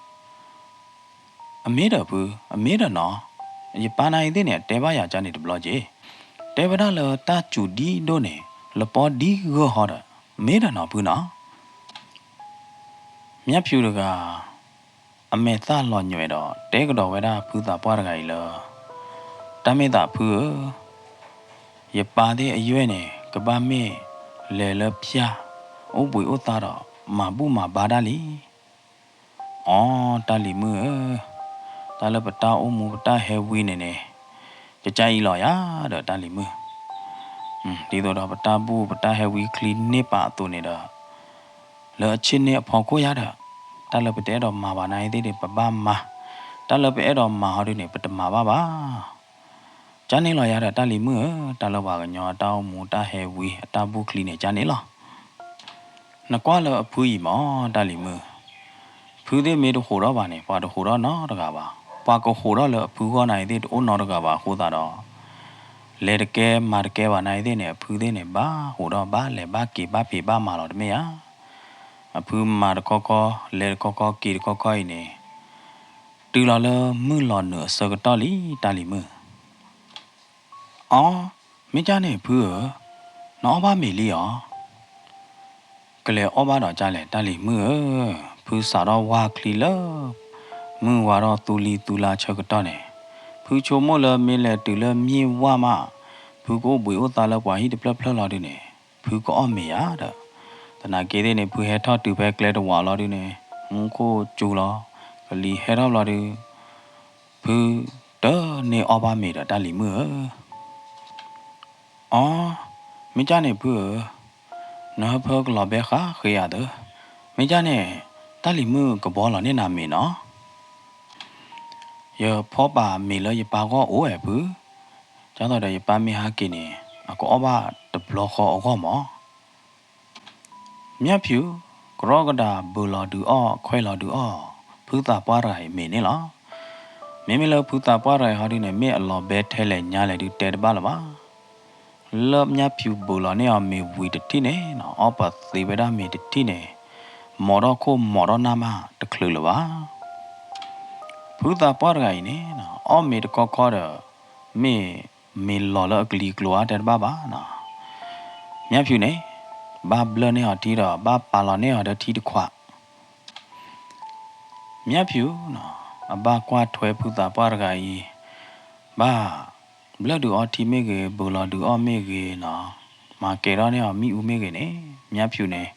အမ့ၢ်ဒီးဖု, အမ့ၢ်ဒီးနီၤ, ယပၢ်နၤအံၤသ့ၣ်န့ၣ် အတဲဘၣ်ယၤကၢ်န့ၣ်တဘျီက့ၤ, တဲဝဲဒၣ်လၢတၢ်စူၤဒ်ဒိၣ်န့ၣ် လပီဒ်ဂၢၢ်ဟီဒီး မ့ၢ်ဒီးနီၤဖုနီၤ. မၠၣ်ဖၠူၣ်တဂၤ အမဲာ်သၣ်လီၤညွဲးဒီး တဲကဒီးဝဲဒၣ်ဖုသးပှၢ်တဂၤအံၤလၢ, တၢ်မ့ၢ်သးဖုဧၢ, ယပၢ်သ့ၣ်အယွဲၢ်န့ၣ် ကဘၣ်မ့ၢ်လဲၤလၢဖၠၣ်, အိၣ်ဘှံးအိၣ်သါဒီး မၤဘူၣ်မၤဘါဒၣ်လံ. အီ, တၢ်လံၤမုၣ်ဧၢ, တၢ်လၢပတၢ်အိၣ်မူပတၢ်ဟဲဝံန့ၣ်န့ၣ်, ကကါအံၤလီၤယၤဒီးတၢ်လံၤမုၣ်, ဒ်သိးဒီးပတၢ်ဘူၣ်ပတၢ်ဟဲဝံချံန့ၢ်ပာ်အသိးန့ၣ်ဒီး, လၢအဆ့ၣ်န့ၣ်အဖီခိၣ်ယၤဒီး, တၢ်လၢပတအဲၣ်ဒိးမၤဘၣ်နၤအံၤသ့ၣ်န့ၣ် ပဘၣ်မၤ, တၢ်လၢပအဲၣ်ဒိးမၤဟီဒုန့ၣ် ပတမၤဘၣ်ဘၣ်. ကန့ၣ်လီၤယၤဒီးတၢ်လံၤမုၣ်ဧၢ, တၢ်လၢပှၤကညီအတၢ်အိၣ်မူတၢ်ဟဲဝံအတၢ်ဘူၣ်ချံန့ၣ်ကန့ၣ်လီၤ. နကွၢ်လၢအဖုအံၤမး တၢ်လံၤမုၣ်, ဖုသ့ၣ်မ့ၢ်တဟိးထီၣ်ဘၣ်န့ၣ် ပှၤတဟိးထီၣ်နီတဂၤဘၣ်. ပှၤကဟိးထီၣ်လၢအဖုဂီၢ်နၤအံၤသ့ၣ်တအိၣ်နီတဂၤဘၣ်အဃိသတးဒီး, လဲၤတကဲမၤတကဲဘၣ်နၤအံၤသ့ၣ်န့ၣ် အဖုသ့ၣ်န့ၣ် ဘၣ်ဟိးထီၣ်ဘၣ်လဲၤဘၣ်က့ၤဘၣ်ဖံးဘၣ်မၤလီၤတမ့ၢ်ဧါ. အဖုမၤတခီခီ, လဲၤတခီခီ က့ၤတခီခီအံၤန့ၣ်, တုၤလီၤလၢမုၢ်လီၤနုာ်အဆၢကတီၢ်လံ တၢ်လံၤမုၣ်. အီ, မ့ၢ်ကန့ၣ်ဖုဧၢ, နအီၣ်ဘၣ်မ့ၤလံဧါ. ကလဲၤအီၣ်ဘၣ်ဒီးကလဲၣ် တၢ်လံၤမုၣ်ဧၢ, ဖုစးထီၣ်ဝါချံလၢ မုၢ်ဝါထီၣ်သူလံၤသူလါဆၢကတီၢ်န့ၣ်, ဖုဆိကမိၣ်လၢမ့ၢ်လဲၤတုၤလၢမ့ၢ်ဝါမး, ဖုကအိၣ်ဘှံးအိၣ်သါလၢပှၤဟံၣ်တဖျၢၣ်ဖျၢၣ်လီၤဒုန့ၣ်, ဖုကအီၣ်မ့ၤယၤဒီး, သနာ်က့သ့ၣ်န့ၣ် ဖုဟဲထီၣ်တုၤဖဲကျဲတဝးလီၤဒုန့ၣ်, မူခိၣ်စူၤလီၤ, ကလံၤဟဲထီၣ်ဘျီဒု, ဖုတန့ၢ်အီၣ်ဘၣ်မ့ၤဒီးတၢ်လံၤမုၣ်ဧၢ. အီ, မ့ၢ်ကန့ၣ်ဖုဧၢ, နဟၢဖၢကလီၤဘဲဃးဃ့အသၢ, မ့ၢ်ကန့ၣ်, တၢ်လံၤမုၣ်ကဘီလီၤန့ၢ်နၤမ့ၤနီၤ. ယဖီပာ်မ့ၤလၢယပၢ်ဂီၢ်အိၣ်ဝဲဖု, ကၢ်သိးဒီးယပၢ်မ့ၢ်ဟးက့ၤန့ၣ် အကအီၣ်ဘၣ်တဘျီဃီအဂီၢ်မး. မၠၣ်ဖၠူး, ကရီကဒးဘုးလီၤဒုးအီၣ် ခွဲးလီၤဒုးအီၣ်, ဖုသးပှၢ်တဂၤအံၤမ့ၤန့ၣ်လီၤ. မ့မ့ၢ်လၢဖုသးပှၢ်တဂၤအံၤဟီဒုန့ၣ် မ့ၢ်အလီၤဘဲထဲလဲၣ်ညါလဲၣ်ဒုတဲတဘၣ်လၢၤဘၣ်. လၢမၠၣ်ဖၠူးဘုးလီၤန့ၢ်အီၤမ့ၤဝံၤတထံၣ်န့ၣ် အီၣ်ပသ့ဝဲဒၣ်မ့ၤတထံၣ်န့ၣ်, မိးထီၣ်ခိၣ်မိးထီၣ်နၢ်မးတချုးလၢၤဘၣ်. ဖုသးပှၢ်တဂၤအံၤန့ၣ် အီၣ်မ့ၤတခီခီဒီး မ့ၢ်မ့ၤလီၤလၢအကလံၤကျိၤဧါတဲတဘၣ်ဘၣ်နီၤ. မၠၣ်ဖၠူးန့ၣ် ဘၣ်ဘျၢၣ်န့ၢ်အီၤထံဒီး ဘၣ်ပာ်လီၤန့ၢ်အီၤဒီးထံတခွး. မၠၣ်ဖၠူးနီၤ အဘၣ်ကွၢ်ထွဲဖုသးပှၢ်တဂၤအံၤ, ဘၣ်ဘျၢၣ်ဒုးအီထံမ့ၢ်ဂ့ၤ ဘုးလီၤဒုးအီၣ်မ့ၢ်ဂ့ၤနီၤ, မၤကဲၤထီၣ်န့ၢ်အီၤမ့ၣ်အူမ့ၢ်ဂ့ၤန့ၣ် မၠၣ်ဖၠူးန့ၣ်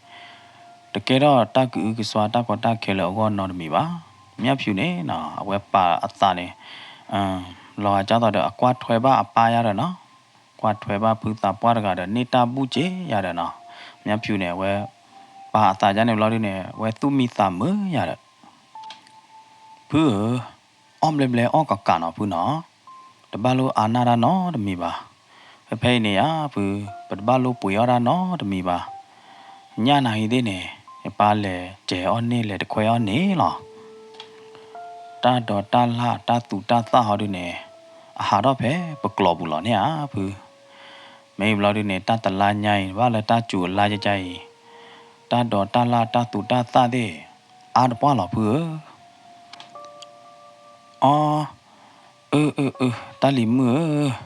တကဲထီၣ်တၢ်ကအုကစွါတၢ်ကီတၢ်ခဲလၢအဂီၢ်နီတမံၤဘၣ်. မၠၣ်ဖၠူးန့ၣ်နီၤ အဝဲပာ်အသးန့ၣ် လီၤဂာ်ကၢ်သိးဒီးအကွၢ်ထွဲဘၣ်အပၢ်ယၤဒီးနီၤ, ကွၢ်ထွဲဘၣ်ဖုသးပှၢ်တဂၤဒီးန့ၢ်တၢ်ဘူၣ်စ့ၢ်ယၤဒီးနီၤ, မၠၣ်ဖၠူးန့ၣ် အဝဲပာ်အသးယါန့ၣ်ဘျီဒုန့ၣ် အဝဲသူၣ်မံသးမုာ်ယၤဒီး ဖုဧၢ, အီၣ်ဘျဲဘျဲအီၣ်ကးကးနီၤဖုနီၤ, တဘၣ်လိၣ်အါနၢ်တၢ်နီတမံၤဘၣ်. ဖဲဖဲအံၤန့ၣ်ယါဖု, ပတဘၣ်လိၣ်ပှ့ၤအီၣ်တၢ်နီတမံၤဘၣ်. ညၣ်နၤဟံးသ့ၣ်န့ၣ် ယပၢ်လဲၤစဲးအီၣ်န့ၢ်လဲၤတခွဲအီၣ်န့ၣ်လီၤ. တၢ်ဒိးတၢ်လၢ်တၢ်သူးတၢ်သၣ်ဟီဒုန့ၣ် အဟးထီၣ်ဖဲပကျိာ်ပူၤလီၤန့ၣ်ဧါဖု. မ့ၢ်ဘျီဒုန့ၣ် တၢ်တလါညါအံၤ ဘၣ်လၢတၢ်စူၤအလါကကါအံၤ, တၢ်ဒိးတၢ်လၢ်တၢ်သူးတၢ်သၣ်သ့ၣ် အါတပှၢ်လီၤဖုဧၢ. အီ, အၢ အၢ အၢ တၢ်လံၤမုၣ်ဧၢ,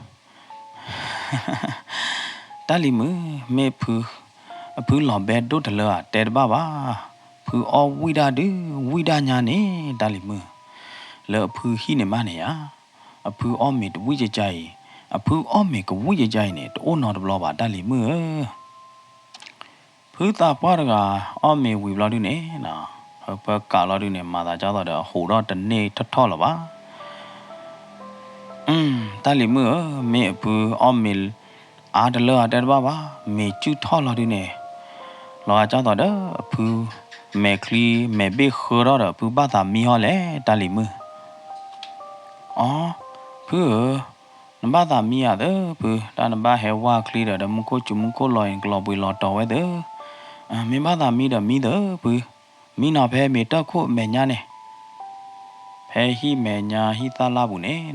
တၢ်လံၤမုၣ်, မ့ၢ်ဖု, အဖုလီၤဘဲဒိၣ်တလၢဧါ တဲတဘၣ်ဘၣ်. ဖုအီၣ်ဝံၣ်ဒၣ်ဒု ဝံၣ်ဒၣ်ညါန့ၣ် တၢ်လံၤမုၣ်, လၢအဖုဟံၣ်န့ၣ်မးန့ၣ်ယါ, အဖုအီၣ်မ့ၤတဝံၣ်ကကါအံၤ, အဖုအီၣ်မ့ၤကဝံၣ်ကကါအံၤန့ၣ် တအိၣ်နီတဘျီဘၣ် တၢ်လံၤမုၣ်ဧၢ. ဖုသးပှၢ်တဂၤ အီၣ်မ့ၤဝံၤဘျီဒုန့ၣ်, ဟၢဖၢကးလီၤဒုန့ၣ် မၤသးကၢ်သိးဒီးအဟူးထီၣ်တန့ၢ်ထီၣ်ထီၣ်လၢၤဘၣ်. တၢ်လံၤမုၣ်ဧၢ, မ့ၢ်အဖုအီၣ်မ့ၤအါတလၢအါတဲတဘၣ်ဘၣ်, မ့ၤစုၣ်ထီၣ်လီၤဒုန့ၣ်, လီၤဂာ်ကၢ်သိးဒီးအဖု, မဲာ်ချံမဲာ်ဘ့ၣ်ဃၢထီၣ်ဒီး ဖုဘၣ်သးမံဟီလဲၣ် တၢ်လံၤမုၣ်. အီ, ဖုဧၢ, နဘၣ်သးမံယၤသၢဖု, တၢ်နဘၣ်ဟဲဝါချံဒီး ဒီးမူခိၣ်စူၤမူခိၣ်လီၤအံၤ ကလီၤဘှံးလီၤတီၤဝဲသၢ, မ့ၢ်ဘၣ်သးမံဒီးမံသၢဖု, မံနီၤဖဲမ့ၤတၢၢ်ခိၣ်မဲာ်ညါန့ၣ်, ဖဲဟံၣ်မဲာ်ညါဟံၣ်သၣ်လၢ်ပူၤန့ၣ်,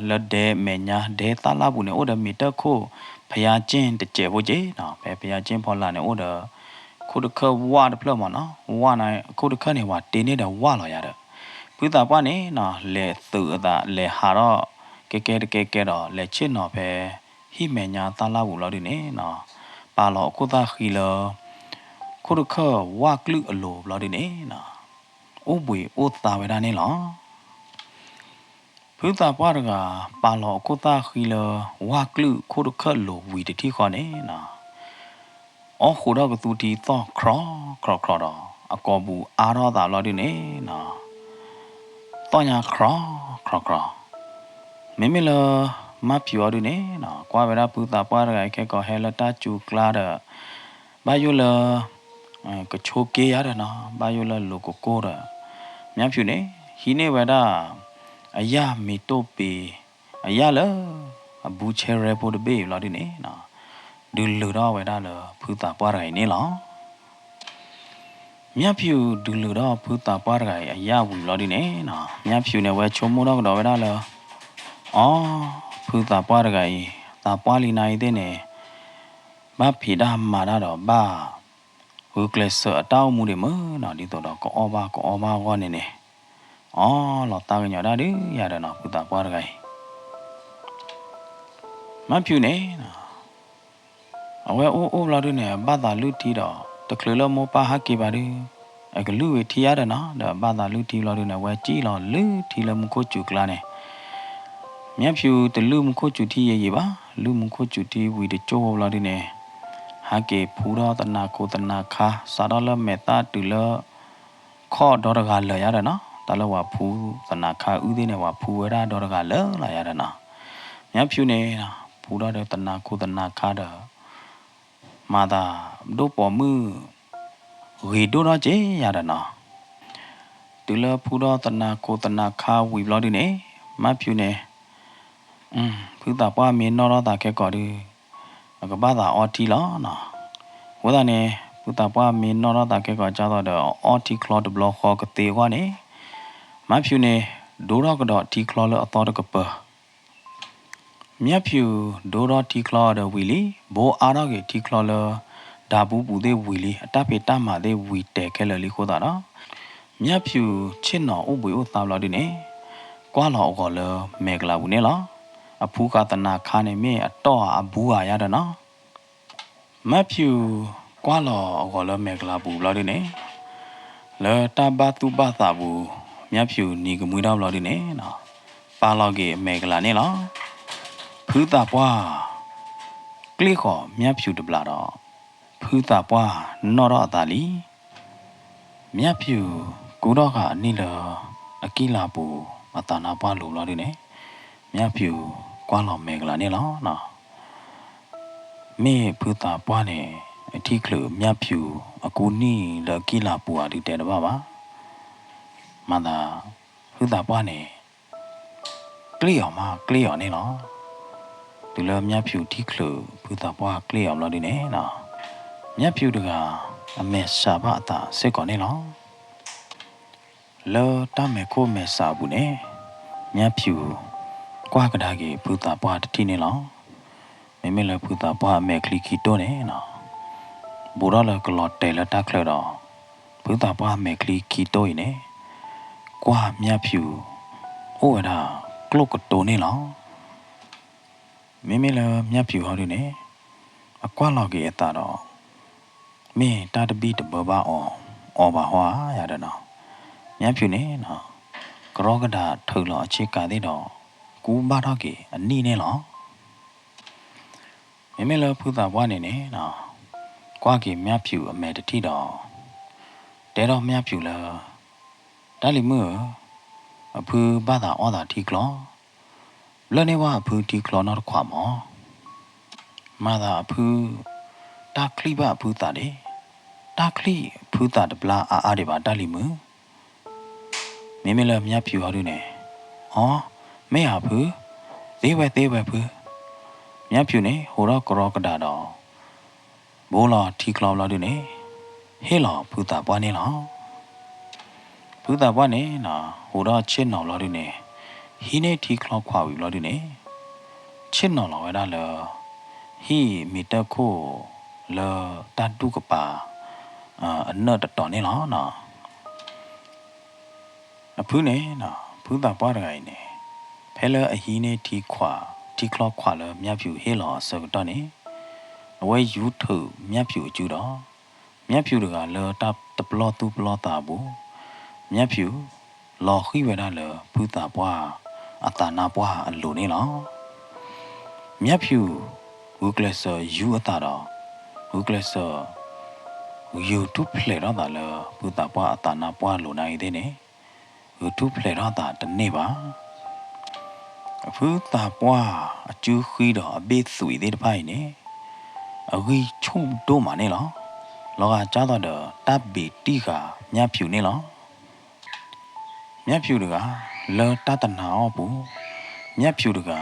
လၢဒဲမဲာ်ညါဒဲသၣ်လၢ်ပူၤန့ၣ် အိၣ်ဒီးမ့ၤတၢၢ်ခိၣ် ဖယါက့ၣ်တစဲးဖိက့ၤနီၤ, ဖဲဖယါက့ၣ်ဖီလာ်န့ၣ် အိၣ်ဒီး ခိၣ်တခၢၣ်ဝၣ်တဖျၢၣ်မးနီၤ, ဝၣ်န့ၣ် ခိၣ်တခၢၣ်န့ၣ် ပှၤတ့န့ၢ်ဒီးဝၣ်လီၤယၤဒီး, ဖုသးပှၢ်န့ၣ်နီၤ လဲၤသုးအသး လဲၤဟးထီၣ် ကဲကဲတကဲကဲဒီး လဲၤဆ့ၣ်နီၤဖဲ ဟံၣ်မဲာ်ညါသၣ်လၢ်ပူၤဘျီဒုန့ၣ်နီၤ, ပာ်လီၤအခိၣ်သၣ်ဃံလၢ ခိၣ်တခၢၣ်ဝၣ်ကလုၢ်အလိၤဘျီဒုန့ၣ်နီၤ, အိၣ်ဘှံးအိၣ်သါဝဲဒၣ်န့ၣ်လီၤ. ဖုသးပှၢ်တဂၤ ပာ်လီၤအခိၣ်သၣ်ဃံလၢ ဝၣ်ကလုၢ်ခိၣ်တခၢၣ်လိၤဝံၤတထံၣ်ဃီန့ၣ်နီၤ, အီၣ်ဃိးထီၣ်ကသူထံသီၣ်ခြီခြီခြီဒီး အကိာ်ပူၤအါထီၣ်သးဘျီဒုန့ၣ်နီၤ, သီၣ်ညါခြီခြီခြီ, မ့မ့ၢ်လၢ မါဖၠူၤအီၤဒုန့ၣ်နီၤ ကွၢ်ဝဲဒၣ်ဖုသးပှၢ်တဂၤအံၤခဲကိာ်ဟဲလၢတၢ်စူၤကျါဒီး ဘၣ်ယိၣ်လၢ ကဆိးက့ယါဒီးနီၤ ဘၣ်ယိၣ်လၢလိၤကကိၢ်ဒီး မါဖၠူၤန့ၣ် ဟံးန့ၢ်ဝဲဒၣ် အယၣ်မ့ၤတိၢ်ပ့ၤ အယၣ်လၢ အဘူးဆဲရဲဖိတဘ့ၣ်အံၤဘျီဒုန့ၣ်နီၤ ဒုးလုာ်ထီၣ်ဝဲဒၣ်လၢဖုသးပှၢ်တဂၤအံၤန့ၣ်လီၤ. မါဖၠူၤဒုးလုာ်ထီၣ်ဖုသးပှၢ်တဂၤအံၤအယၣ်ဝံၤဘျီဒုန့ၣ်နီၤ မါဖၠူၤန့ၣ် အဝဲဆိကမိၣ်ထီၣ်ကဒီးဝဲဒၣ်လၢ အီ ဖုသးပှၢ်တဂၤအံၤ သးပှၢ်လံနၤအံၤသ့ၣ်န့ၣ် ဘၣ်ဖံးတၢ်မၤတၢ်ဒီးဘၣ် ဂုာ်ကျဲးစၢးအတၢ်အိၣ်မူဒံးမုၢ်နီၤ ဒ်သိးဒီးကအီၣ်ဘၣ်ကအီဘၣ်အဂီၢ်န့ၣ်န့ၣ် အီ လီၤသးကညီၤဒၣ်ဒုးယၤဒီးနီၤ ဖုသးပှၢ်တဂၤအံၤ မါဖၠူၤန့ၣ် အဝဲအိၣ်အိၣ်ဘျီဒုန့ၣ် အဘၣ်သးလုၢ်ထံဒီး တချုးလၢမိၢ်ပၢ်ဟးက့ၤဘၣ်ဒု အကလုၢ်ဝံၤထံယါဒီးနီၤ ဒီးအဘၣ်သးလုၢ်ထံဘျီဒုန့ၣ် အဝဲစံၣ်လီၤလုၢ်ထံလၢမူခိၣ်စူၤကျါန့ၣ် မါဖၠူၤတလုၢ်မူခိၣ်စူၤထံယံာ်ယံာ်ဘၣ် လုၢ်မူခိၣ်စူၤထံဝံၤတကၠိၢ်ဖိဘျီဒုန့ၣ် ဟးက့ၤဖူထီၣ်သနၤခိၣ်သနၤခါ စးထီၣ်လၢမဲာ်သၣ်တုၤလၢ ခီၣ်ဒီတဂၤလၢာ်ယါဒီးနီၤ တၢ်လၢပှၤဖူသနၤခါအုၣ်သ့ၣ်န့ၣ် ပှၤဖူဝဲဒၣ်ဒီတဂၤလၢာ်လီၤယါဒီးနီၤ မါဖၠူၤန့ၣ် ဖူထီၣ်ဒီးသနၤခိၣ်သနၤခါဒီး မၤသးဒိၣ်ပိာ်မုၣ် ဂ့ၤဒိၣ်ထီၣ်က့ၤယါဒီးနီၤ တုၤလၢဖူထီၣ်သနၤခိၣ်သနၤခါဝံၤဘျီဒုန့ၣ် မါဖၠူၤန့ၣ် ဖုသးပှၢ်မ့ၢ်နီၣ်ထီၣ်သးခဲကိာ်ဒု အကဘၣ်သးအီထံလီၤနီၤ အဃိသတးန့ၣ် ဖုသးပှၢ်မ့ၢ်နီၣ်ထီၣ်သးခဲကိာ်ကၢ်သိးဒီး အီထံချီတဘျီဃီကသ့အဂီၢ်န့ၣ် မါဖၠူၤန့ၣ် ဒိထီၣ်ကဒီးထံချီလၢအသီတကပၤ မါဖၠူၤဒိထီၣ်ထံချီဒီးဝံၤလံ ဘိအါထီၣ်က့ၤထံချီလၢ ဒၤပူပူၤသ့ၣ်ဝံၤလံ အတၢ်ဖံးတၢ်မၤသ့ၣ်ဝံၤတဲာ်ခဲလၢာ်လံအဃိသတးဒီး မါဖၠူၤဆ့ၣ်နီၤအိၣ်ဘှံးအိၣ်သါဘျီဒုန့ၣ် ကွၢ်လီၤအဂီၢ်လၢမဲာ်ကလၤပူၤန့ၣ်လီၤ. အဖူဃာ်သနၤခါန့ၣ်မ့ၢ်အတီၢ်ဧါအဘူးဧါယါဒီးနီၤ မါဖၠူၤကွၢ်လီၤအဂီၢ်လၢမဲာ်ကလၤပူၤဘျီဒုန့ၣ် လၢတၢ်ဘၣ်သူၣ်ဘၣ်သးပူၤ မါဖၠူၤနံၤကမှံထီၣ်ဘျီဒုန့ၣ် ပာ်လီၤက့ၤအမဲာ်ကလၤန့ၣ်လီၤ. ဖုသးပှၢ် ကျ့ၣ်ဃီၤမါဖၠူၤတဘျီဒီး ဖုသးပှၢ်နီၣ်ထီၣ်အသးလံ. မါဖၠူၤကူထီၣ်ဃာ်အနံၣ်လၢ အကံၢ်လၤပူၤ အသးနါပှၢ်လိၤဘျီဒုန့ၣ် မါဖၠူၤကွၢ်လီၤမဲာ်ကလၤန့ၣ်လီၤ. မ့ၢ်ဖုသးပှၢ်န့ၣ် အထံၣ်ချုးမါဖၠူၤအကူနံၣ်လၢအကံၢ်လၤပူၤဧါဒုးတဲတဘၣ်ဘၣ်. မၤသး ဖုသးပှၢ်န့ၣ် ကျ့ၣ်အီၤမးကျ့ၣ်အီၤန့ၣ်လီၤ. တုၤလၢမါဖၠူၤထံၣ်ချုးဖုသးပှၢ်ကျ့ၣ်အီၤဘျီဒုန့ၣ် မါဖၠူၤတဂၤ အမဲာ်ဆှးဘၣ်အသးစ့ၢ်ကီးန့ၣ်လီၤ. လၢတၢ်မဲာ်ခိၣ်မဲာ်ဆှးအပူၤန့ၣ် မါဖၠူၤ ကွၢ်ကဒါက့ၤဖုသးပှၢ်တထံၣ်န့ၣ်လီၤ. မ့မ့ၢ်လၢဖုသးပှၢ်အမဲာ်ချံခံတိၢ်န့ၣ် ဘူးထီၣ်လၢကလီၤတဲာ်လၢတၢ်ချၢဒီး ဖုသးပှၢ်အမဲာ်ချံခံတိၢ်အံၤန့ၣ် ကွၢ်မါဖၠူၤ အိၣ်ဝဲဒၣ်ကျိၣ်ကတိၤန့ၣ်လီၤ. မ့မ့ၢ်လၢမါဖၠူၤဟီဒုန့ၣ် အကွၢ်လီၤက့ၤအသးဒီး မ့ၢ်တၢ်တဘံၣ်တဘၢဘၣ်အီၤ အီၤဘၣ်ဟီဧါယၤဒီးနီၤ, မါဖၠူၤန့ၣ် ကရီကဒးထုးလီၤအဆ့ကၤသ့ၣ်ဒီး ကူဘၣ်ထီၣ်က့ၤအနံၣ်န့ၣ်လီၤ. မ့မ့ၢ်လၢဖုသးပှၢ်န့ၣ်န့ၣ် ကွၢ်က့ၤမါဖၠူၤအမဲာ်တထံၣ်ဒီး တဲထီၣ်မါဖၠူၤလၢ တၢ်လံၤမုၣ်ဧၢ, အဖုဘၣ်သးအီၣ်သးထံချီ, ဘျၢၣ်န့ၢ်ဝဲအဖုထံချီနီတခွးမး, မၤသးအဖု တၢ်ချံၣ်ဘၣ်အဖုသးဒ့, တၢ်ချံၣ်ဖုသးတဘျါအါအါဒံးဘၣ်တၢ်လံၤမုၣ်. မ့မ့ၢ်လၢမါဖၠူၤဟီဒုန့ၣ်, အီ, မ့ၢ်ဧါဖု, သ့ဝဲသ့ဝဲဖု, မါဖၠူၤန့ၣ် ဟူးထီၣ်ကရီကဒးဒီး ဘိလီၤထံချီဘျီဒုန့ၣ် ဟ့ၣ်လီၤဖုသးပှၢ်န့ၣ်လီၤ. ဖုသးပှၢ်န့ၣ် ဟူးထီၣ်ဆ့ၣ်နီၤဘျီဒုန့ၣ် ဟံးန့ၢ်ထံချီခွးဝံၤဘျီဒုန့ၣ် ဆ့ၣ်နီၤလီၤဝဲဒၣ်လၢ ဟံၣ်မံၤတၢၢ်ခိၣ် လၢတၢ်ဒူၣ်ကပၤ အနၢၣ်တတီၤန့ၣ်လီၤ. အဖုန့ၣ် ဖုသးပှၢ်တဂၤအံၤန့ၣ် ဖဲလၢအဟံးန့ၢ်ထံခွး ထံချီခွးလၢမါဖၠူၤဟ့ၣ်လီၤအဆၢကတီၢ်န့ၣ် အဝဲယူၤထုးမါဖၠူၤအစုဒီး မါဖၠူၤတဂၤလၢတၢ်တပလီၢ်သူၣ်ပလီၢ်သးအပူၤ မါဖၠူၤ လီၤဃံၤဝဲဒၣ်လၢဖုသးပှၢ်အသးနါပှၢ်အလိၤန့ၣ်လီၤ. မါဖၠူၤ ဂုာ်ကျဲးစၢးယူၤအသးဒီး ဂုာ်ကျဲးစၢး ယူၤထူၣ်ဖျဲးထီၣ်သးလၢဖုသးပှၢ်အသးနါပှၢ်အလိၤနၤအံၤသ့ၣ်န့ၣ် ဂုာ်ထူၣ်ဖျဲးထီၣ်သးတန့ၢ်ဘၣ်. ဖုသးပှၢ်အစုဃံဒီးအဘ့ၣ်သွံးသ့ၣ်တဖၣ်အံၤန့ၣ် အဂံၢ်ဆူၣ်ဒိၣ်မးန့ၣ်လီၤ. လီၤဂာ်ကၢ်သိးဒီး တၢ်ဘ့ၣ်တံၢ်ဃာ်မၠၣ်ဖၠူးန့ၣ်လီၤ. မၠၣ်ဖၠူးတဂၤ လၢတၢ်တနာ်အီၣ်ပူၤ မၠၣ်ဖၠူးတဂၤ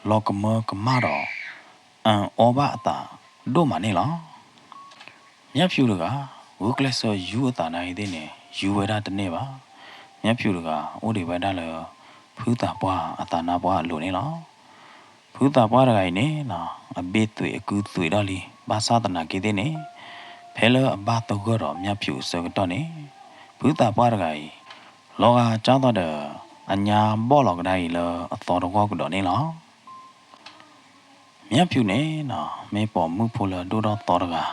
လီၤကမၢကမၣ်ဒီး အအီၣ်ဘၣ်အသးဒိၣ်မးန့ၣ်လီၤ. မၠၣ်ဖၠူးတဂၤ ဂုာ်ကျဲးစၢးယူအသးနာ်က့သ့ၣ်န့ၣ် ယူဝဲဒၣ်တန့ၢ်ဘၣ်. မၠၣ်ဖၠူးတဂၤ အိၣ်ဒံးဝဲဒၣ်လၢ ဖုသးပှၢ်အသးနါပှၢ်အလိၤန့ၣ်လီၤ. ဖုသးပှၢ်တဂၤအံၤန့ၣ် အဘ့ၣ်သွံးအကုသွံးဒီၣ်လံ ဘၣ်ဆၣ်သနာ်က့သ့ၣ်န့ၣ် ဖဲလၢအဘၣ်သဂၢၢ်ဒီးမၠၣ်ဖၠူးအဆၢကတီၢ်န့ၣ် ဖုသးပှၢ်တဂၤအံၤ လီၤဂာ်ကၢ်သိးဒီး အညါဘီၣ်လီၤကဒါအံၤလၢအသီတဂီၢ်ကဒီးန့ၣ်လီၤ. မၠၣ်ဖၠူးန့ၣ် မ့ၢ်ပိာ်မုၣ်ဖိလၢဒိၣ်ထီၣ်သီတဂၤ,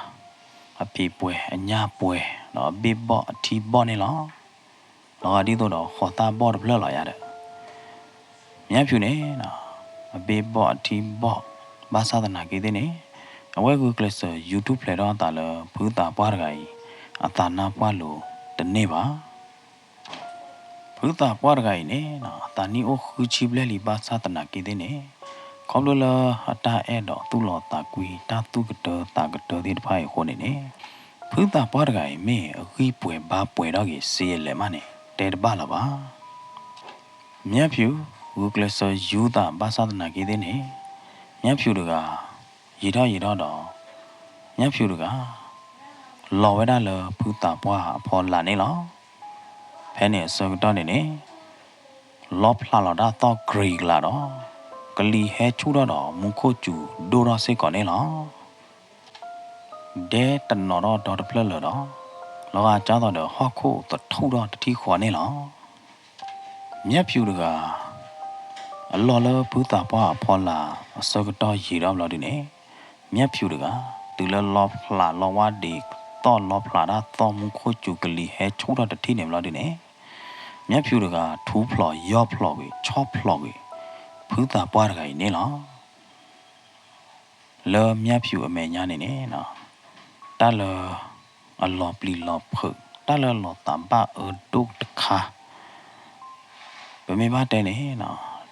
အဖံးပှဲၤအညၣ်ပှဲၤ ဒီးအဘ့ၣ်ဘီၣ်အထံဘီၣ်န့ၣ်လီၤ. လီၤဂာ်ဒ်သိးဒီးဃိးသၣ်ဘီၣ်တဖျၢၣ်လီၤယၤဒီး မၠၣ်ဖၠူးန့ၣ် အဘ့ၣ်ဘီၣ်အထံဘီၣ် ဘၣ်ဆၣ်သနာ်က့သ့ၣ်န့ၣ် အဝဲဂုာ်ကျဲးစၢးယူထူၣ်ဖျဲးထီၣ်အသးလၢ ဖုသးပှၢ်တဂၤအံၤ အသးနါပှၢ်လိၤတန့ၢ်ဘၣ်. ဖုသးပှၢ်တဂၤအံၤန့ၣ် အသးနံၣ်အိၣ်ဃုဆံဘျဲၣ်လံ ဘၣ်ဆၣ်သနာ်က့သ့ၣ်န့ၣ် ခီဖျိလၢအတၢ်အဲၣ်ဒိးသူၣ်လီၤသးကွံ တၢ်သူၣ်ကတၢသးကတၢသ့ၣ်တဖၣ်အံၤအဃိန့ၣ်န့ၣ် ဖုသးပှၢ်တဂၤအံၤမ့ၢ်အဂံၢ်ပှဲၤဘါပှဲၤထီၣ်က့ၤစ့ယလဲၣ်မးန့ၣ် တဲတဘၣ်လၢၤဘၣ်. မၠၣ်ဖၠူး ဂုာ်ကျဲးစၢးယူသး ဘၣ်ဆၣ်သနာ်က့သ့ၣ်န့ၣ် မၠၣ်ဖၠူးတဂၤ ယံာ်ထီၣ်ယံာ်ထီၣ်ဒီး မၠၣ်ဖၠူးတဂၤ လီၤဝဲဒၣ်လၢဖုသးပှၢ်အဖီလာ်န့ၣ်လီၤ. ဖဲန့ၣ်အဆၢကတီၢ်န့ၣ်န့ၣ် လီဖျးလီၤတၢ်သီၣ်ကြံၤကလာ်ဒီး ကလံၤဟဲဆူၣ်ထီၣ်ဒီးမူခိၣ်စူၤဒိၣ်ထီၣ်စ့ၢ်ကီးန့ၣ်လီၤ. ဒဲတနီၤထီၣ်ဒီတဖျၢၣ်လၢာ်ဒီး လီၤဂာ်ကၢ်သိးဒီးဟီၣ်ခိၣ်သထူၣ်ထီၣ်တထံၣ်ဃီန့ၣ်လီၤ. မၠၣ်ဖၠူးတဂၤ အလီၢ်လၢဖုသးပှၢ်အဖီလာ်အဆၢကတီၢ်ယံာ်ဒီးဘျီဒုန့ၣ် မၠၣ်ဖၠူးတဂၤ တုၤလၢလီဖျးလီဝါဒံးသီၣ် လီဖျးတၢ်သီၣ်မူခိၣ်စူၤကလံၤဟဲဆူၣ်ထီၣ်တထံၣ်န့ၣ်ဘျီဒုန့ၣ် မၠၣ်ဖၠူးတဂၤ ထူဖျိးယီၢ်ဖျိးကွံာ် ဆီၣ်ဖျိးကွံာ် ဖုသးပှၢ်တဂၤအံၤန့ၣ်လီၤ. လၢမၠၣ်ဖၠူးအမဲာ်ညါန့ၣ်န့ၣ် တၢ်လၢအလီၤပျံၤလီၤဖုး တၢ်လၢအလီၤသးဘၣ်အၢဒိၣ်တခါ ပမ့ၢ်ဘၣ်တဲန့ၣ်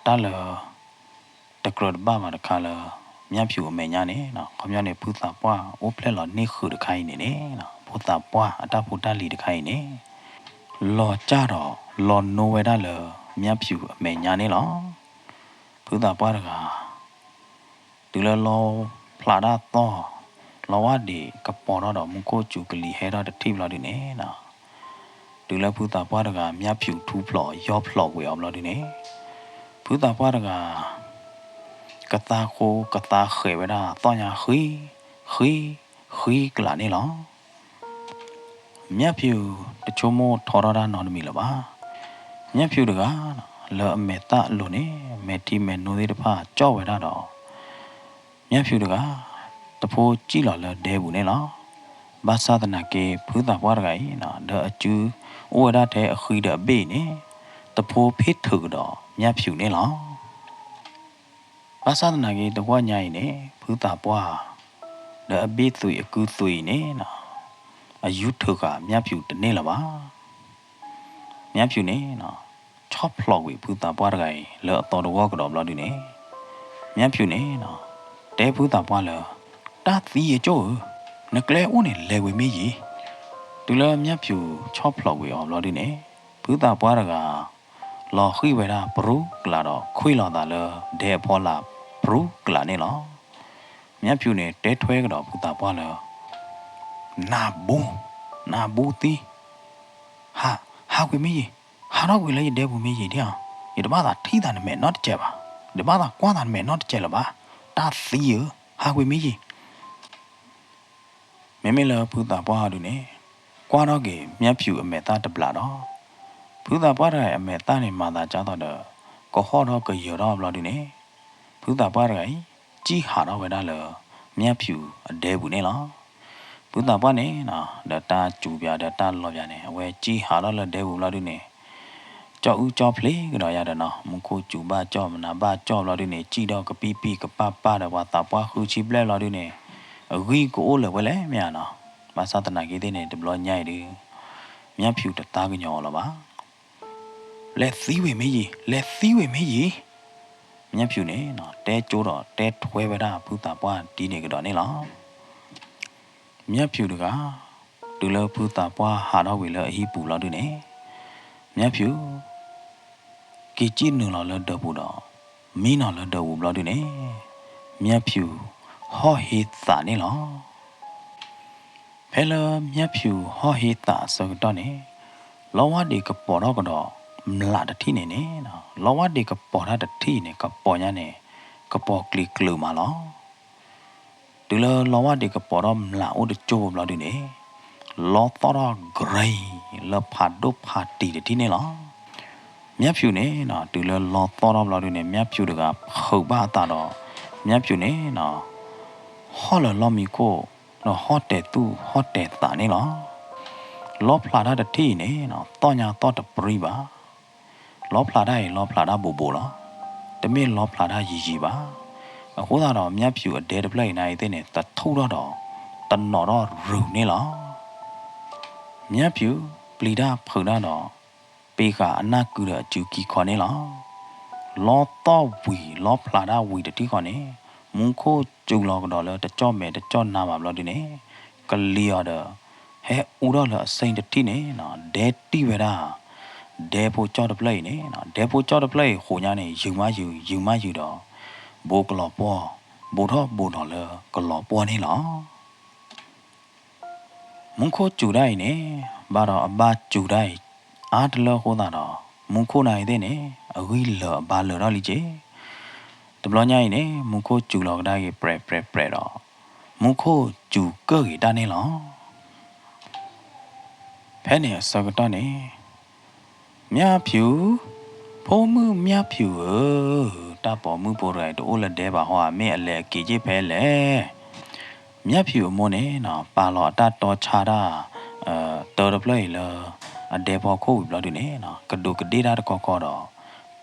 တၢ်လၢတကြၢးတဘၣ်ဘၣ်တခါလၢ မၠၣ်ဖၠူးအမဲာ်ညါန့ၣ် ခီပညီန့ၣ် ဖုသးပှၢ်အိၣ်ဖျဲၣ်လီၤန့ၢ်ဃုာ်တခါအံၤန့ၣ်န့ၣ် ဖုသးပှၢ်အတၢ်ဖိတၢ်လံၤတခါအံၤန့ၣ် လီၤစၢ်ဒီးလီၤနိဝဲဒၣ်လၢ မၠၣ်ဖၠူးအမဲာ်ညါန့ၣ်လီၤ. ဖုသးပှၢ်တဂၤ တုၤလၢလီဖျးတၢ်သီၣ် လီဝါဒံးကပီၤထီၣ်ဒီးမူခိၣ်စူၤကလံၤဟဲထီၣ်တထံၣ်ဘျီဒုန့ၣ် တုၤလၢဖုသးပှၢ်တဂၤ မၠၣ်ဖၠူးထူဖျိးယီၢ်ဖျိးကွံာ်အီၤဘျီဒုန့ၣ် ဖုသးပှၢ်တဂၤ ကသါဃိကသါဃဲၤဝဲဒၣ်သီၣ်ညါဃံ ဃံ ဃံကလးန့ၣ်လီၤ. မၠၣ်ဖၠူးတဆိကမိၣ်ထီထီၣ်တၢ်နီတမံၤလၢၤဘၣ်. မၠၣ်ဖၠူးတဂၤ လၢအမဲာ်သၣ်အလိၤန့ၣ် မဲာ်ထံမဲာ်နိသ့ၣ်တဖၣ်ကၠီၣ်ဝဲဒၣ်ဒီး မၠၣ်ဖၠူးတဂၤ တဖိစံၣ်လီၤလၢဒဲပူၤန့ၣ်လီၤ. ဘၣ်ဆၣ်သနာ်က့ ဖုသးပှၢ်တဂၤအံၤ ဒီးအစုအိၣ်ဝဲဒၣ်ထဲအဃံဒီးအဘ့ၣ်အံၤန့ၣ် တဖိဖ့ထုးကဒီးမၠၣ်ဖၠူးန့ၣ်လီၤ. ဘၣ်ဆၣ်သနာ်က့ တဂီၢ်ညါအံၤန့ၣ် ဖုသးပှၢ် ဒီးအဘ့ၣ်သွံးအကုသွံးအံၤန့ၣ် အယူထုးဃာ်မၠၣ်ဖၠူးတန့ၢ်လၢၤဘၣ်. မၠၣ်ဖၠူးန့ၣ် ဆီၣ်ဖျိးကွံာ်ဖုသးပှၢ်တဂၤအံၤ လၢအသီတဂီၢ်ကဒီးဘျီဒုန့ၣ် မၠၣ်ဖၠူးန့ၣ် တဲဖုသးပှၢ်လၢ တၢ်သံအကၠိၣ်ဧၢ, နကျဲအိၣ်န့ၣ်လဲၤဝံၤမ့ၢ်ယံၤ. တုၤလၢမၠၣ်ဖၠူးဆီၣ်ဖျိးကွံာ်အီၤဘျီဒုန့ၣ် ဖုသးပှၢ်တဂၤ လီၤဃံၣ်ဝဲဒၣ်ပြူကလးဒီး ခွံၣ်လီၤသးလၢဒဲအဖီလာ်ပြူကလးန့ၣ်လီၤ. မၠၣ်ဖၠူးန့ၣ် တဲထွဲကဒီးဖုသးပှၢ်လၢ နၢ်ဘူ, နၢ်ဘူသံ, ဟး, ဟးကွံာ်မ့ၢ်ယံၤ, ဟးထီၣ်ကွံာ်လၢယဒဲပူၤမ့ၢ်ယံၤဒ်အီၤ, ယတဘၣ်သးထံၣ်သးနမဲာ်နီတစဲးဘၣ်, ယတဘၣ်သးကွၢ်သးနမဲာ်နီတစဲးလၢၤဘၣ်, တၢ်သံဧၢ, ဟးကွံာ်မ့ၢ်ယံၤ. မ့မ့ၢ်လၢဖုသးပှၢ်အီၤဒုန့ၣ် ကွၢ်ထီၣ်က့ၤမၠၣ်ဖၠူးအမဲာ်သၣ်တဘျးဒီး ဖုသးပှၢ်တဂၤအံၤအမဲာ်သၣ်န့ၣ် မၤသးဒ်သိးဒီး ကဟီၣ်ထီၣ်ကယၢၤထီၣ်ဘျီဒုန့ၣ် ဖုသးပှၢ်တဂၤအံၤ စံၣ်ဟးထီၣ်ဝဲဒၣ်လၢ မၠၣ်ဖၠူးအဒဲပူၤန့ၣ်လီၤ. ဖုသးပှၢ်န့ၣ် ဒီးတၢ်စူၤပၠးဒီးတၢ်လီၤပၠးန့ၣ် အဝဲစံၣ်ဟးထီၣ်လၢဒဲပူၤဘျီဒုန့ၣ် ကၠီၣ်အုၣ်ကၠီၣ်ဖျ့ကဒီးယၤဒီးနီၤ မူခိၣ်စူၤဘၣ်ကၠီၣ် မနၤဘၣ်ကၠီၣ်ဘျီဒုန့ၣ် စံၣ်ထီၣ်ကပံၣ်ပံၣ်ကပၣ်ပၣ်ဒီး ပှၤသးပှၢ်ဃုဆံဘျဲၣ်ဘျီဒုန့ၣ် အဂံၢ်ကအိၣ်လၢၤဝဲလဲၣ်မ့ၢ်ဧါနီၤ. ဘၣ်ဆၣ်သနာ်က့သ့ၣ်န့ၣ် တဘျီညါအံၤဒု မၠၣ်ဖၠူးတသးကညီၤအီၤလၢၤဘၣ်. လဲၤသံဝဲမ့ၢ်ယံၤ, လဲၤသံဝဲမ့ၢ်ယံၤ. မၠၣ်ဖၠူၣ်န့ၣ်နီၤ တဲကၠိဒီးတဲထွဲဝဲဒၣ်ဖုသးပှၢ်ဒ်န့ၣ်ကဒီးန့ၣ်လီၤ. မၠၣ်ဖၠူၣ်တဂၤ တုၤလၢဖုသးပှၢ်ဟးထီၣ်ဝံၤလၢအဟံၣ်ပူၤဘျီဒုန့ၣ်, မၠၣ်ဖၠူၣ် က့ၤစံၣ်နုာ်လီၤလၢဒၢးပူၤဒီး မံနီၤလၢဒၢးပူၤဘျီဒုန့ၣ်, မၠၣ်ဖၠူၣ်ဟီၣ်ဟ့သးန့ၣ်လီၤ. ဖဲလၢမၠၣ်ဖၠူၣ်ဟီၣ်ဟ့သးအဆၢကတီၢ်န့ၣ်, လီဝါဒံးကပီၤထီၣ်ကဒီး မျးတထံၣ်န့ၣ်န့ၣ်, လီဝါဒံးကပီၤတၢ်တထံၣ်န့ၣ် ကပီၤညါန့ၣ် ကပီၤကျံၤကျုာ်မးလီၤ. တုၤလၢလီဝါဒံးကပီၤထီၣ်မျးအိၣ်တကၠိဘျီဒုန့ၣ်, လီသီၣ်ထီၣ် gray လၢဖးဒိၣ်ဖးတံာ်တထံၣ်န့ၣ်လီၤ. မၠၣ်ဖၠူၣ်န့ၣ်နီၤ တုၤလၢလီသီၣ်ထီၣ်ဘျီဒုန့ၣ် မၠၣ်ဖၠူၣ်တဂၤဖုးဘၣ်အသးဒီး မၠၣ်ဖၠူၣ်န့ၣ်နီၤ ဟီၣ်လၢလီၢ်မံခိၣ် ဒီးဟီၣ်တဲာ်သူၣ်ဟီၣ်တဲာ်သးန့ၣ်လီၤ. လီဖျးတၢ်တထံၣ်အံၤန့ၣ်နီၤ သီၣ်ညါသီၣ်တပြံဘၣ်. လီဖျးတၢ်အံၤ လီဖျးတၢ်ဘိးဘိးလီၤ. တမ့ၢ်လီဖျးတၢ်ယံၤယံၤဘၣ်. အဃိသတးဒီး မၠၣ်ဖၠူၣ်အဒဲတဖျၢၣ်အံၤနၤအံၤသ့ၣ်န့ၣ် သထူၣ်ထီၣ်ဒီး တနီၤထီၣ်ရုၤန့ၣ်လီၤ. မၠၣ်ဖၠူၣ်ပျံၤတၢ်ဖုးတၢ်ဒီး ပ့ၤဃာ်အနၢ်ကုဒီးအစုခံခီန့ၣ်လီၤ. လီသီၣ်ဝံၤ လီဖျးတၢ်ဝံၤတထံၣ်ဃီန့ၣ်, မူခိၣ်စူၤလီၤကဒီးလၢတကၠီၣ်မဲာ်တကၠီၣ်နါဘၣ်ဘျီဒုန့ၣ်, ကလံၤအီၤဒီး ဟဲအူထီၣ်လၢအစ့ၣ်တထံၣ်န့ၣ်နီၤ ဒဲတံၢ်ဝဲဒၣ် ဒဲဖိကၠီၣ်တဖျၢၣ်အံၤန့ၣ်နီၤ ဒဲဖိကၠီၣ်တဖျၢၣ်အံၤဃိးညါန့ၣ် ယုာ်မးယုာ် ယုာ်မးယုာ်ဒီး ဘိးကလီၤပှီၢ် ဘိးထီၣ်ဘိးနီၤလၢကလီၤပှီၢ်န့ၣ်လီၤ. မူခိၣ်စူၤတၢ်အံၤန့ၣ် ဘၣ်ဒီးအဘၣ်စူၤတၢ်အံၤ အါတလၢအဃိသတးဒီး မူခိၣ်နၤအံၤသ့ၣ်န့ၣ် အဂံၢ်လၢာ်အဘါလၢာ်ထီၣ်လံက့ၤ. တဘျီညါအံၤန့ၣ် မူခိၣ်စူၤလီၤကဒါက့ၤ ပြဲးပြဲးပြဲးဒီး မူခိၣ်စူၤကၢၣ်က့ၤတၢ်န့ၣ်လီၤ. ဖဲန့ၣ်အဆၢကတီၢ်န့ၣ် မၠၣ်ဖၠူၣ်, ဖိမုၣ်မၠၣ်ဖၠူၣ်ဧၢ, တၢ်ပိာ်မုၣ်ဖိတဂၤအံၤ တအိၣ်လၢဒဲဘၣ်ဟီဧါ, မ့ၢ်အလဲၤအက့ၤက့ၤဖဲလဲၣ်. မၠၣ်ဖၠူၣ်အမိၢ်န့ၣ်နီၤ ပာ်လီၤအတၢ်တီဆါတၢ် တၢတဖျၢၣ်အံၤလၢ အဒဲဖီခိၣ်ဝံၤဘျီဒုန့ၣ်နီၤ ကဒူးကဒ့ၣ်တၢ်တခီခီဒီး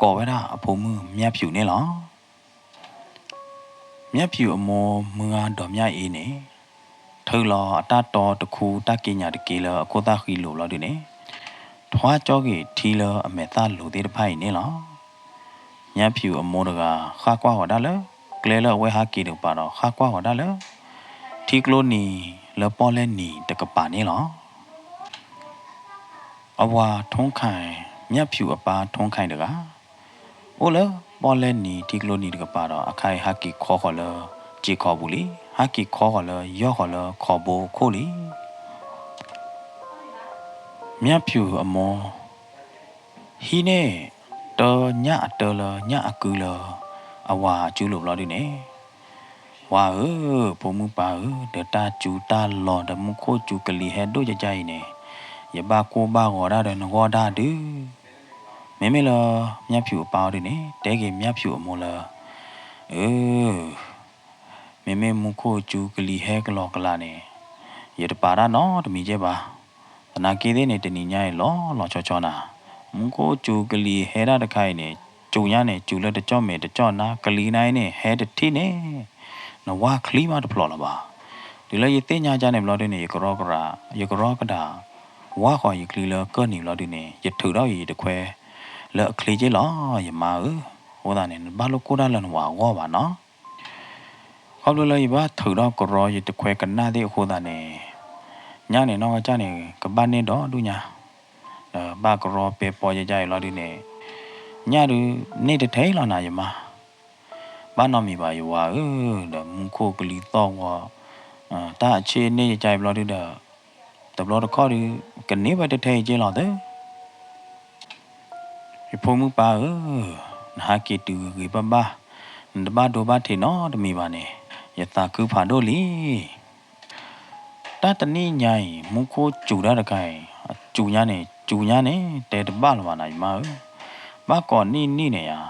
ကိးဝဲဒၣ်အဖိမုၣ်မၠၣ်ဖၠူၣ်န့ၣ်လီၤ. မၠၣ်ဖၠူၣ်အမိၢ်မုၢ်ဂၤဒီးမၠၣ်အ့န့ၣ် ထုးလီၤအတၢ်တီတခူ တၢ်က့ညၣ်တက့လၢအခိၣ်သၣ်ဃံလိာ်ဘျီဒုန့ၣ် ထွါကၠီက့ၤထံလၢအမဲာ်သၣ်လိၤသ့ၣ်တဖၣ်အံၤန့ၣ်လီၤ. မၠၣ်ဖၠူၣ်အမိၢ်တဂၤ ဃၣ်ကွၢ်ဃီၤဒၣ်လၢ ကျဲလၢအဝဲဟးက့ၤတကပၤဒီး ဃၣ်ကွၢ်ဃီၤဒၣ်လၢ ထံကျိနံၤလၢပီၣ်လဲၣ်နံၤတကပၤန့ၣ်လီၤ. အဝၤထိၣ်ခၢၣ်, မၠၣ်ဖၠူၣ်အပၢ်ထိၣ်ခၢၣ်တဂၤ အိၣ်လၢပီၣ်လဲၣ်နံၤထံကျိနံၤတကပၤဒီး အခါအံၤဟးက့ၤခီဃီၤလၢ စ့ၢ်ခီပူၤလံ, ဟးက့ၤခီဃီၤလၢယီၢ်ဃီၤလၢခီဘိခိၣ်လံ. မၠၣ်ဖၠူၣ်အမိၢ် ဟံးန့ၢ် တၢညၣ်အတၢလၢညၣ်အကုလၢ အဝၤအစုလိၤဘျီဒုန့ၣ်, ဝၤဧၢ, ဖိမုၣ်ပၢ်ဧၢ, ဒီးတၢ်စူၤတၢ်လီၤဒီးမူခိၣ်စူၤကလံၤဟဲဒိၣ်ကကါအံၤန့ၣ်, ယဘၣ်ကိၢ်ဘၣ်ဂီၤဒၣ်ဒီးနဂီၢ်ဒၣ်ဒုး. မ့မ့ၢ်လၢ မၠၣ်ဖၠူၣ်အပၢ်အီၤဒုန့ၣ် တဲက့ၤမၠၣ်ဖၠူၣ်အမိၢ်လၢ အၢ မ့မ့ၢ်မူခိၣ်စူၤကလံၤဟဲကလီကလီန့ၣ်, ယတပာ်တၢ်နီတမံၤကဲဘၣ်. သနာ်က့သ့ၣ်န့ၣ် တနံၤညါအံၤလီၤလီၤဆီဆီနၤ, မူခိၣ်စူၤကလံၤဟဲဒၣ်တခါအံၤန့ၣ်, စူၤညါန့ၣ် စူၤလၢတကၠီၣ်မဲာ်တကၠီၣ်နါ, ကလံၤနါအံၤန့ၣ် ဟဲတထံၣ်န့ၣ် နဝၢ်ချံမးတဖျိးလၢၤဘၣ်. တုၤလၢယသ့ၣ်ညါကန့ၣ်ဘျီဒုန့ၣ် ယကရီကဒါ, ယကရီကဒါ ဝၢ်ဃီၤယချံလၢကၢၢ်နံၤဘျီဒုန့ၣ် ယထုးထီၣ်အံၤယတခွဲ လၢအချ့က့လီၤ ယမါဧၢ. အဃိသတးန့ၣ် နဘၣ်လိၣ်ကိၢ်တၢ်လၢနဝၤအဂီၢ်ဘၣ်နီၤ. ခီဖျိလၢယဘၣ်ထုးထီၣ်ကရီယတခွဲကနၣ်သ့ၣ်အဃိသတးန့ၣ်, ညၣ်န့ၣ်နီၢ်ကစၢ်န့ၣ် ကဘၣ်န့ၢ်ဒီဒူၣ်ညါ, ဒီးဘၣ်ကရီပဲပီယကါအံၤလီၤဒုန့ၣ်, ညၣ်ဒုန့ၢ်တထဲလီၤနၤယမါ, ဘၣ်နီတမံၤဘၣ်ယဝၤဧၢ, ဒီးမူခိၣ်ကလံၤသီၣ်ဝီၤ, တၢ်အဆ့ၣ်န့ၢ်ယကါအံၤဘျီဒုဒီး, တဘျီတခီၣ်ဒု ကန့ၢ်ဝဲတထဲအံၤက့လီၤသၢ ယဖိမုၣ်ပၢ်ဧၢ, နဟးက့ၤတုၤဂ့ၤဂ့ၤဘၣ်ဘၣ်, နတဘၣ်ဒိဘၣ်ထံးနီတမံၤဘၣ်န့ၣ်, ယသးခုဖးဒိၣ်လံ. တၢ်တနံၣ်ညါအံၤ မူခိၣ်စူၤတၢ်တခါအံၤ အစူၤညါန့ၣ် စူၤညါန့ၣ် တဲတဘၣ်လၢၤဘၣ်နၤယမါဧၢ, ဘၣ်ကိးနံၣ်နံၣ်န့ၣ်ယါ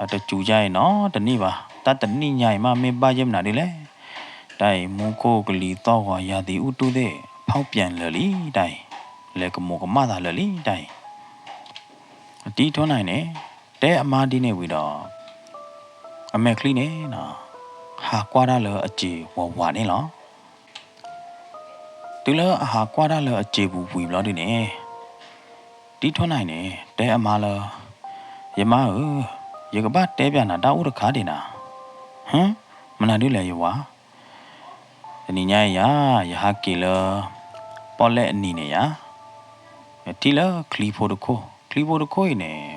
အတစူၤယါအံၤနီတနံၣ်ဘၣ်, တၢ်တနံၣ်ညါအံၤမးမ့ၢ်ဘၣ်ယဲၢ်မနုၤဒ်လဲၣ်, တၢ်အံၤ မူခိၣ်ကလံၤသီၣ်ဂီၤ ရာသီဥတုသ့ၣ် ဖောက်ပြန်လၢာ်လံတၢ်အံၤ, လဲၤကမူးကမၣ်သးလၢာ်လံတၢ်အံၤ. အတံၤထိၣ်နၢ်အံၤန့ၣ် တဲအမါဒ်န့ၣ်ဝံၤဒီး အမဲာ်ချံန့ၣ် ဟးကွၢ်တၢ်လၢအစ့ၤဝးဝးန့ၣ်လီၤ. တုၤလၢအဟးကွၢ်တၢ်လၢအစ့ၤပူၤဝံၤဘျီဒုန့ၣ်, တံၤထိၣ်နၢ်အံၤန့ၣ် တဲအမါလၢ ယမါဧၢ, ယကဘၣ်တဲပၠးနၤတၢ်အိၣ်တခါဒံးနၤ. ဟၢ, မနုၤဒုလဲၣ်ယဝၤ. တနံၤညါအံၤယၤ, ယဟးက့ၤလၢ ပီၣ်လဲၣ်အနံၤန့ၣ်ယၤ, ယထံၣ်လၢချံဖိတခိၣ်, ချံဖိတခိၣ်အံၤန့ၣ်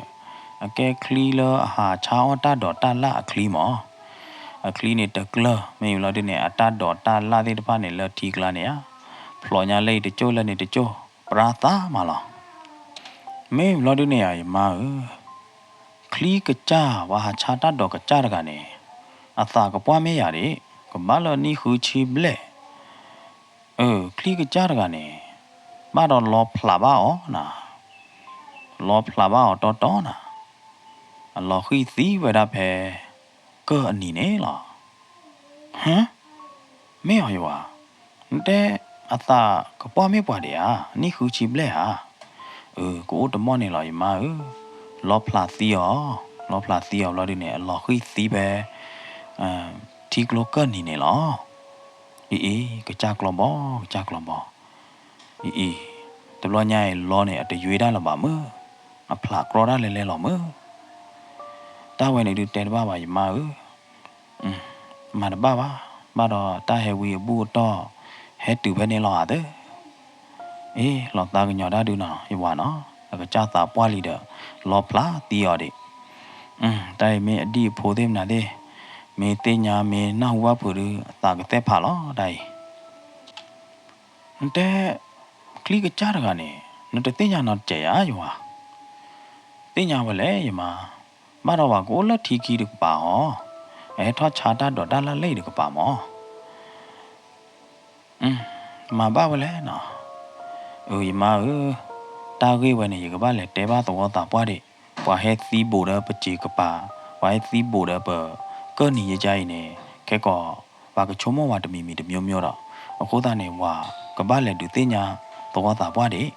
အကဲချံလၢအဟးဆါအီၣ်တၢ်ဒိးတၢ်လၣ်အချံမး. အချံန့ၣ်တကျၢၢ် မ့ၢ်လီၤဒုန့ၣ် အတၢ်ဒိးတၢ်လၣ်သ့ၣ်တဖၣ်န့ၣ် လၢထံကျါန့ၣ်ဧါ, ဖျိညါလၢအံၤတကၠိၢ်လၢန့ၣ်တကၠိၢ် ပြါသးမးလီၤ. မ့ၢ်လီၤဒုန့ၣ်ဧါ ယမါဧၢ, ချံကစၢ် ပှၤဟးဆါတၢ်ဒိးကစၢ်တဂၤန့ၣ် အသးကပှၢ်မ့ၢ်ယၤဒၣ်, ကဘၣ်လၢနံၣ်ဃုဆံဘျဲၣ်. အၢ ချံကစၢ်တဂၤန့ၣ် ဘၣ်ဒီးလီဖျးဘၣ်အီၤနၤ, လီဖျးဘၣ်အီၤတီတီနၤ, အလီၤဃံၢ်သံဝဲဒၣ်ဖဲ ကၢၢ်အနံၤန့ၣ်လီၤ. ဟၢ, မ့ၢ်အီၤယဝၤ, နတဲအသးကပှၢ်မ့ၢ်ပှၤဒံးဧါ, နံၣ်ဃုဆံဘျဲၣ်ဧါ. အၢ ကအိၣ်တမီၢ်န့ၣ်လီၤ ယမါဧၢ, လီဖျးသံအီၤ, လီဖျးသံအီၤဘျီဒုန့ၣ် အလီၤဃံၢ်သံဖဲ ထံကျိကၢၢ်နံၤန့ၣ်လီၤ. အံၤအံၤ ကစၢ်ကျီဘီ ကစၢ်ကျီဘီ, အံၤအံၤ တဘျီညါအံၤလီန့ၣ် အတယွ့ဒၣ်လၢၤဘၣ်မုၢ်, အဖျးကြီဒၣ်လဲၤလဲၤလီၤမုၢ်. တၢ်ဝဲန့ၣ်ဒုတဲတဘၣ်ဘၣ် ယမါဧၢ, မၤတဘၣ်ဘၣ်, ဘၣ်ဒီးတၢ်ဟဲဝံအဘူၣ်အတီၢ် ဟဲတုၤဖဲန့ၣ်လီၤဧါသၢ. အ့ လီၤသးကညီၤတၢ်ဒုနီၤ ယဝၤနီၤ, အကစၢ်သးပှၢ်လံဒီး လီဖျးသံအီၤဒံး. တၢ်အံၤမ့ၢ်အဒံၣ်အဖိသ့ၣ်မနုၤသ့ၣ်, မ့ၢ်သ့ၣ်ညါမ့ၢ်နၢ်ဟူဘၣ်ဖုးဒု အသးကသဲၣ်ဖးလီၤ တၢ်အံၤ. နတဲ ချံကစၢ်တဂၤန့ၣ် နတသ့ၣ်ညါနီတစဲးဧါ ယဝၤ. သ့ၣ်ညါဝဲလဲၣ် ယမါ, ဘၣ်ဒီးပှၤကအိၣ်လၢထံခံတကပၤအီၤ, အဟဲထီၣ်ဆါတၢ်ဒိးတၢ်လၣ်လၢအံၤတကပၤမး. မၤဘၣ်ဝဲလဲၣ်နီၤ. အၢ ယမါဧၢ, တၢ်ဂ့ၢ်ဝဲန့ၣ် ယကဘၣ်လဲၤတဲဘၣ်သဝီသးပှၢ်ဒံး, ပှၤဟဲသံဘူးဒီးပစံးကပၤ, ပှၤဟဲသံဘူးဒီးပကၢၢ်နံၤယကါအံၤန့ၣ်, ခဲကီး ပှၤကဆိကမိၣ်ဝဲတမံၤမံၤတမျိုးမျိုးဒီး, အဃိသတးန့ၣ် ဝၤကဘၣ်လဲၤဒုးသ့ၣ်ညါသဝီသးပှၢ်ဒံး.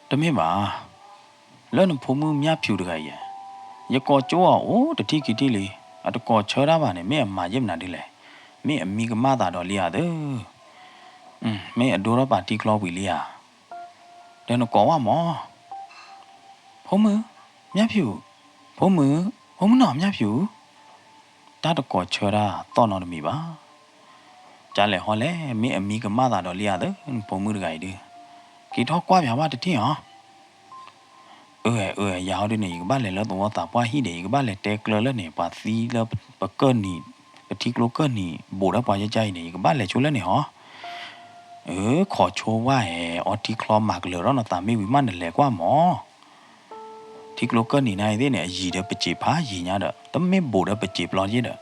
တမ့ၢ်ဘၣ် လၢနဖိမုၣ်မၠၣ်ဖၠူးတဂၤအံၤ, ယကိးကၠိအီၤအိၣ်တထံၣ်ခံထံၣ်လံ, အတကိးဆၢတၢ်ဘၣ်န့ၣ် မ့ၢ်အမၤယဲၢ်မနုၤဒ်လဲၣ်, မ့ၢ်အမံကမၣ်သးဒီးလံဧါသၢ, မ့ၢ်အဒိထီၣ်ပာ်ထံချီဝံၤလံဧါ, ဒီးနကိးဝဲမး, ဖိမုၣ်, မၠၣ်ဖၠူး, ဖိမုၣ်, ဖိမုၣ်နီၤ မၠၣ်ဖၠူး, တၢ်တကိးဆၢတၢ်သီၣ်နီတမံၤဘၣ်. ကလဲၤဟီလဲၣ်, မ့ၢ်အမံကမၣ်သးဒီးလံဧါသၢ, နဖိမုၣ်တဂၤအံၤဒုး, က့ၤထီၣ်ကွၢ်ပၠးဝဲတထံၣ်အီၤ. အၢ အၢ ယၤဟီဒုန့ၣ် ယကဘၣ်လဲၤလၢသဝီသးပှၢ်ဟံၣ်ဒီး ယကဘၣ်လဲၤတဲကျၢၤလၢန့ၣ် ပှၤသံလၢပကၢၢ်နံၤ, ပထံကျိကၢၢ်နံၤဘူးဒီးပှၤယကါအံၤန့ၣ် ယကဘၣ်လဲၤဆိလၢန့ၣ်ဟီ. အၢ ခိးဆိဝဲဧဲ, အီထံချီမၤကလၢၤထီၣ်နသးမ့ၢ်ဝံၤမးနလဲၤကွၢ်မး. ထံကျိကၢၢ်နံၤနၤအံၤသ့ၣ်န့ၣ် အယံၤဒီးပစံးဖးယံၤညါဒီး တမ့ၢ်ဘူးဒီးပစံးပျီယ့ၣ်ဒီး,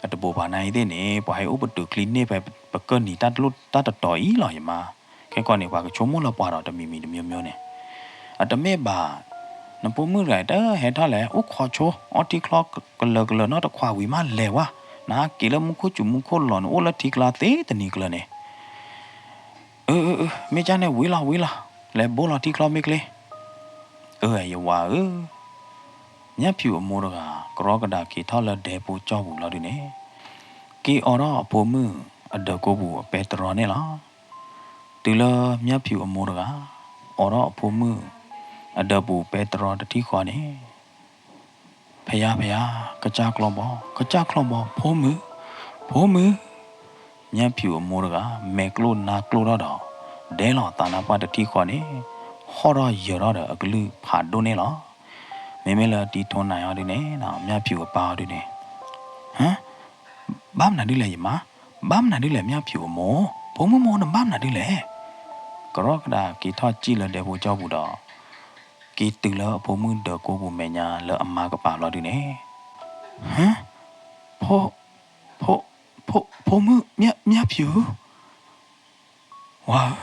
အတဘူးဘၣ်နၤအံၤသ့ၣ်န့ၣ် ပှၤဟဲအိၣ်ပတုာ်ချံန့ၢ်ဖဲပကၢၢ်နံၤတၢ်တတီၤအံၤလီၤ ယမါ. ခဲကီးန့ၣ် ပှၤကဆိကမိၣ်လၢပှၤဒီးတမံၤမံၤတမျိုးမျိုးန့ၣ်, အတမ့ၢ်ဘၣ်, နဖိမုၣ်တဂၤတဟဲထီၣ်လဲၣ်, အိၣ်ခိးဆိ အီထံချီကလၢၤကလၢၤနီတခွးဝံၤမးလဲၤဝဲ, နက့ၤလၢမူခိၣ်စူၤမူခိၣ်လီၤန့ၣ် အိၣ်လၢထံကျါသ့တနံၤကျၢၤန့ၣ်. အၢ အၢ အၢ မ့ၢ်ကၢ်န့ၣ်ဝံၤလီၤ ဝံၤလီၤ, လဲၤဘိလီၤထံချီမ့ၢ်ချ့. အၢ ယဝၤဧၢ, မၠၣ်ဖၠူးအမိၢ်တဂၤ ကရီကဒးက့ၤထီၣ်လၢဒဲဖိကၠီပူၤလီၤဒုန့ၣ်, က့ၤအိးထီၣ်အဖိမုၣ်အဒၢးကိးပူၤအပဲတြီန့ၣ်လီၤ. တုၤလၢမၠၣ်ဖၠူးအမိၢ်တဂၤ အိးထီၣ်အဖိမုၣ်အဒၢးပူၤပဲတြီတထံၣ်ဃီန့ၣ်, ဖယါ ဖယါ, ကစၢ်ကျီဘီ ကစၢ်ကျီဘီ, ဖိမုၣ်, ဖိမုၣ်. မၠၣ်ဖၠူးအမိၢ်တဂၤ မဲာ်ကျိၣ်နါကျိၣ်ထီၣ်ဒီး ဒဲလီၤသးနါပှၢ်တထံၣ်ဃီန့ၣ်, ဟီၣ်ထီၣ်ယၢၤထီၣ်ဒီးအကလုၢ်ဖးဒိၣ်န့ၣ်လီၤ. မ့မ့ၢ်လၢတံၤထိနါအီၤဒုန့ၣ် မၠၣ်ဖၠူးအပၢ်အီၤဒုန့ၣ်, ဟၢ, ဘၣ်မနုၤဒ်လဲၣ်ယမါ, ဘၣ်မနုၤဒ်လဲၣ် မၠၣ်ဖၠူးအမိၢ်, ဖိမုၣ်မိၢ် နဘၣ်မနုၤဒ်လဲၣ်. ကရီကဒးက့ၤထီၣ်စံၣ်လၢဒဲဖိကၠီပူၤဒီး က့ၤတုၤလၢအဖိမုၣ်ဒၢးကိးပူၤမဲာ်ညါလၢအမါကပၤလီၤဒုန့ၣ်, ဟၢ, ဖိ, ဖိ, ဖိမုၣ်, မၠၣ်ဖၠူး, ဝၤဧၢ,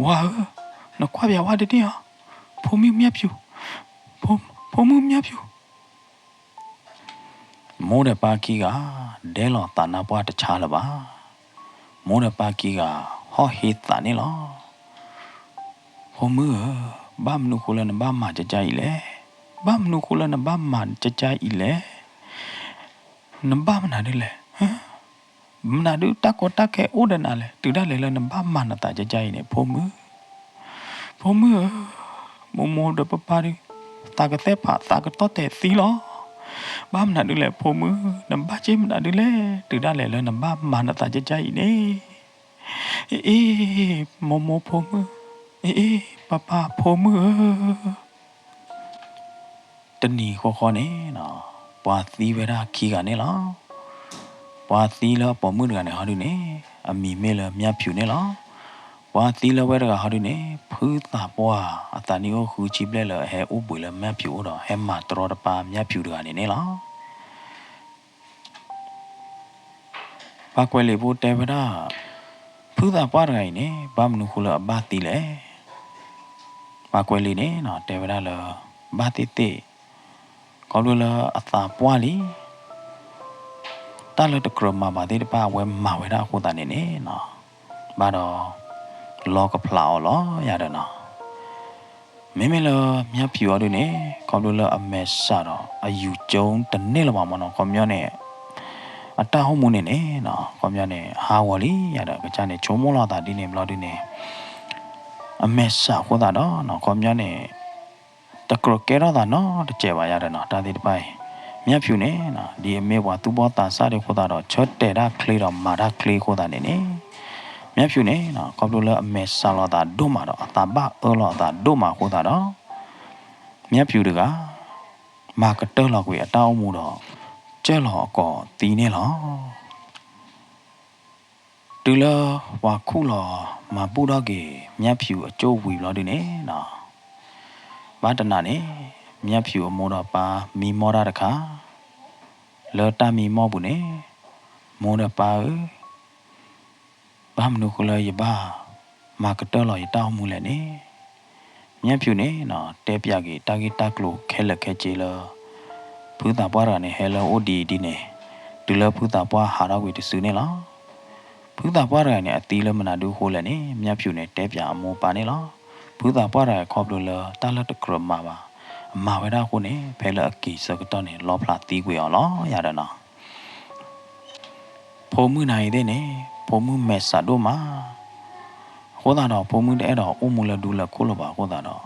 ဝၤဧၢ, နကွၢ်ပၠးဝဲတထံၣ်အီၤ, ဖိမုၣ်မၠၣ်ဖၠူး, ဖိ, ဖိမုၣ်မၠၣ်ဖၠူး. မိၢ်ဒီးပၢ်ခံဂၤ ဒဲလီၤသးနါပှၢ်တဆါလၢၤဘၣ်. မိၢ်ဒီးပၢ်ခံဂၤ ဟီၣ်ဟ့သးန့ၣ်လီၤ. ဖိမုၣ်ဧၢ, ဘၣ်မနုၤဃိလၢနဘၣ်မၤကကါအံၤလဲၣ်. ဘၣ်မနုၤဃိလၢနဘၣ်မၤကကါအံၤလဲၣ်. နဘၣ်မနုၤဒ်လဲၣ်. မနုၤဒုးတၢ်ကီတၢ်ခဲအိၣ်ဒီးနၤလဲၣ်, တုၤဒၣ်လဲာ်လၢနဘၣ်မၤနသးကကါအံၤန့ၣ် ဖိမုၣ်, ဖိမုၣ်ဧၢ, မိၢ်မိၢ်ဒီးပၢ်ပၢ်ဒုး သးကသဲဖးသးကတီၢ်တဲာ်သံလီၤ. ဘၣ်မနုၤဒုလဲၣ်ဖိမုၣ်, နဘၣ်က့ၢ်မနုၤဒုလဲၣ်, တုၤဒၣ်လဲာ်လၢနဘၣ်မၤနသးကကါအံၤန့ၣ်. အ့ မိၢ်မိၢ်ဖိမုၣ်, အ့ အ့ ပၢ်ပၢ်ဖိမုၣ်ဧၢ. တနံၤဃီဃီန့ၣ်, ပှၤသံဝဲဒၣ်ခံဂၤန့ၣ်လီၤ. ပှၤသံလၢအပိာ်မုၣ်တဂၤန့ၣ်ဟီဒုန့ၣ်, အမံၤမ့ၢ်လၢမၠၣ်ဖၠူးန့ၣ်လီၤ. ပှၤသံလၢဝဲတဂၤဟီဒုန့ၣ်, ဖုသးပှၢ်အသးနံၣ်အိၣ်ဃုဆံဘျဲၣ်လၢ ဟဲအိၣ်ဘှံးလၢမၠၣ်ဖၠူးအိၣ်ဒီး ဟဲမၤတရီတပါမၠၣ်ဖၠူးတဂၤန့ၣ်န့ၣ်လီၤ. ပှၤကွဲးလံာ်ဖိတဲဝဲဒၣ်, ဖုသးပှၢ်တဂၤအံၤန့ၣ် ဘၣ်မနုၤဃိလၢအဘၣ်သံလဲၣ်. ပှၤကွဲးလံာ်န့ၣ် တဲဝဲဒၣ်လၢ ဘၣ်သ့ၣ်သ့ၣ်, ခီဖျိလၢအသးပှၢ်လံ, တၢ်လၢတကြၢးမၤဘၣ်သ့ၣ်တဖၣ် အဝဲမၤဝဲဒၣ်အဃိသတးန့ၣ်န့ၣ်, ဘၣ်ဒီး လီကဖျးအီၤလီၤယၤဒီးနီၤ. မ့မ့ၢ်လၢမၠၣ်ဖၠူးအီၤဒုန့ၣ်, ခီဖျိလၢအမဲာ်ဆှးဒီး အယူၤကၠိတန့ၢ်လၢၤဘၣ်မနီၤ, ခီပညီန့ၣ် အတၢ်အိၣ်မူန့ၣ်န့ၣ်, ခီပညီန့ၣ် ဟးဂီၤလံယၤဒီး ကစၢ်န့ၣ်ဆိကမိၣ်လီၤသးဒ်န့ၣ်ဘျီဒုန့ၣ်, အမဲာ်ဆှးအဃိသတးဒီး ခီပညီန့ၣ် တကြၢးကဲထီၣ်သးနီတစဲးဘၣ်ယၤဒီးနီၤ, တၢ်သ့ၣ်တဖၣ်အံၤ. မၠၣ်ဖၠူးန့ၣ်, ဒ်အမ့ၢ်ပှၤသူၣ်ဘီၣ်သးစၢ်ဒံးအဃိသတးဒီး ဆၢတဲာ်တၢ်ချ့ဒီးမၤတၢ်ချ့အဃိသတးန့ၣ်န့ၣ်, မၠၣ်ဖၠူးန့ၣ် ခီဖျိလၢအမဲာ်ဆှးလီၤသးဒိၣ်မးဒီး အသးဘၣ်အၢလီၤအသးဒိၣ်မးအဃိသတးဒီး မၠၣ်ဖၠူးတဂၤ မၤကတၢၢ်လီၤကွံာ်အတၢ်အိၣ်မူဒီး ကၢၢ်လီၤအကိာ်သံန့ၣ်လီၤ. တုၤလၢပှၤခူၣ်လီၤမၤဘူၣ်ထီၣ်က့ၤ မၠၣ်ဖၠူးအကၠိၣ်ဝံၤဘျီဒုန့ၣ်, ဘၣ်တနၤန့ၣ် မၠၣ်ဖၠူးအမိၢ်ဒီးပၢ်မံမီၢ်တၢ်တခါ, လၢတၢ်မံမီၢ်ပူၤန့ၣ်, မိၢ်ဒီးပၢ်ဧၢ, ဘၣ်မနုၤဃိလၢယဘၣ်မၤကတၢၢ်လီၤယတၢ်အိၣ်မူလဲၣ်န့ၣ်, မၠၣ်ဖၠူးန့ၣ် တဲပၠးက့ၤတၢ်ဂ့ၢ်တၢ်ကျိၤခဲလၢာ်ခဲဆ့လၢ ဖုသးပှၢ်တဂၤန့ၣ် ဟဲလၢအအိၣ်ဒ်အံၤဒ်န့ၣ်, တုၤလၢဖုသးပှၢ်ဟးထီၣ်ကွံာ်တစုန့ၣ်လီၤ. ဖုသးပှၢ်တဂၤန့ၣ် အသံလၢမနုၤဒုအဃိလဲၣ်န့ၣ်, မၠၣ်ဖၠူးန့ၣ် တဲပၠးအမိၢ်ပၢ်န့ၣ်လီၤ. ဖုသးပှၢ်တဂၤခီဖျိလၢတၢ်လၢတကြၢးမၤဘၣ်, အမၤဝဲဒၣ်အဃိန့ၣ် ဖဲလၢအက့ၤဆၢကတီၢ်န့ၣ် လီဖျးသံကွံာ်အီၤလီၤယၤဒီးနီၤ. ဖိမုၣ်နၤအံၤသ့ၣ်န့ၣ် ဖိမုၣ်မဲာ်ဆှးဒိၣ်မး, အဃိသတးဒီး ဖိမုၣ်တအဲၣ်ဒိးအိၣ်မူလၢဒူလၢခိၣ်လၢၤဘၣ်အဃိသတးဒီး,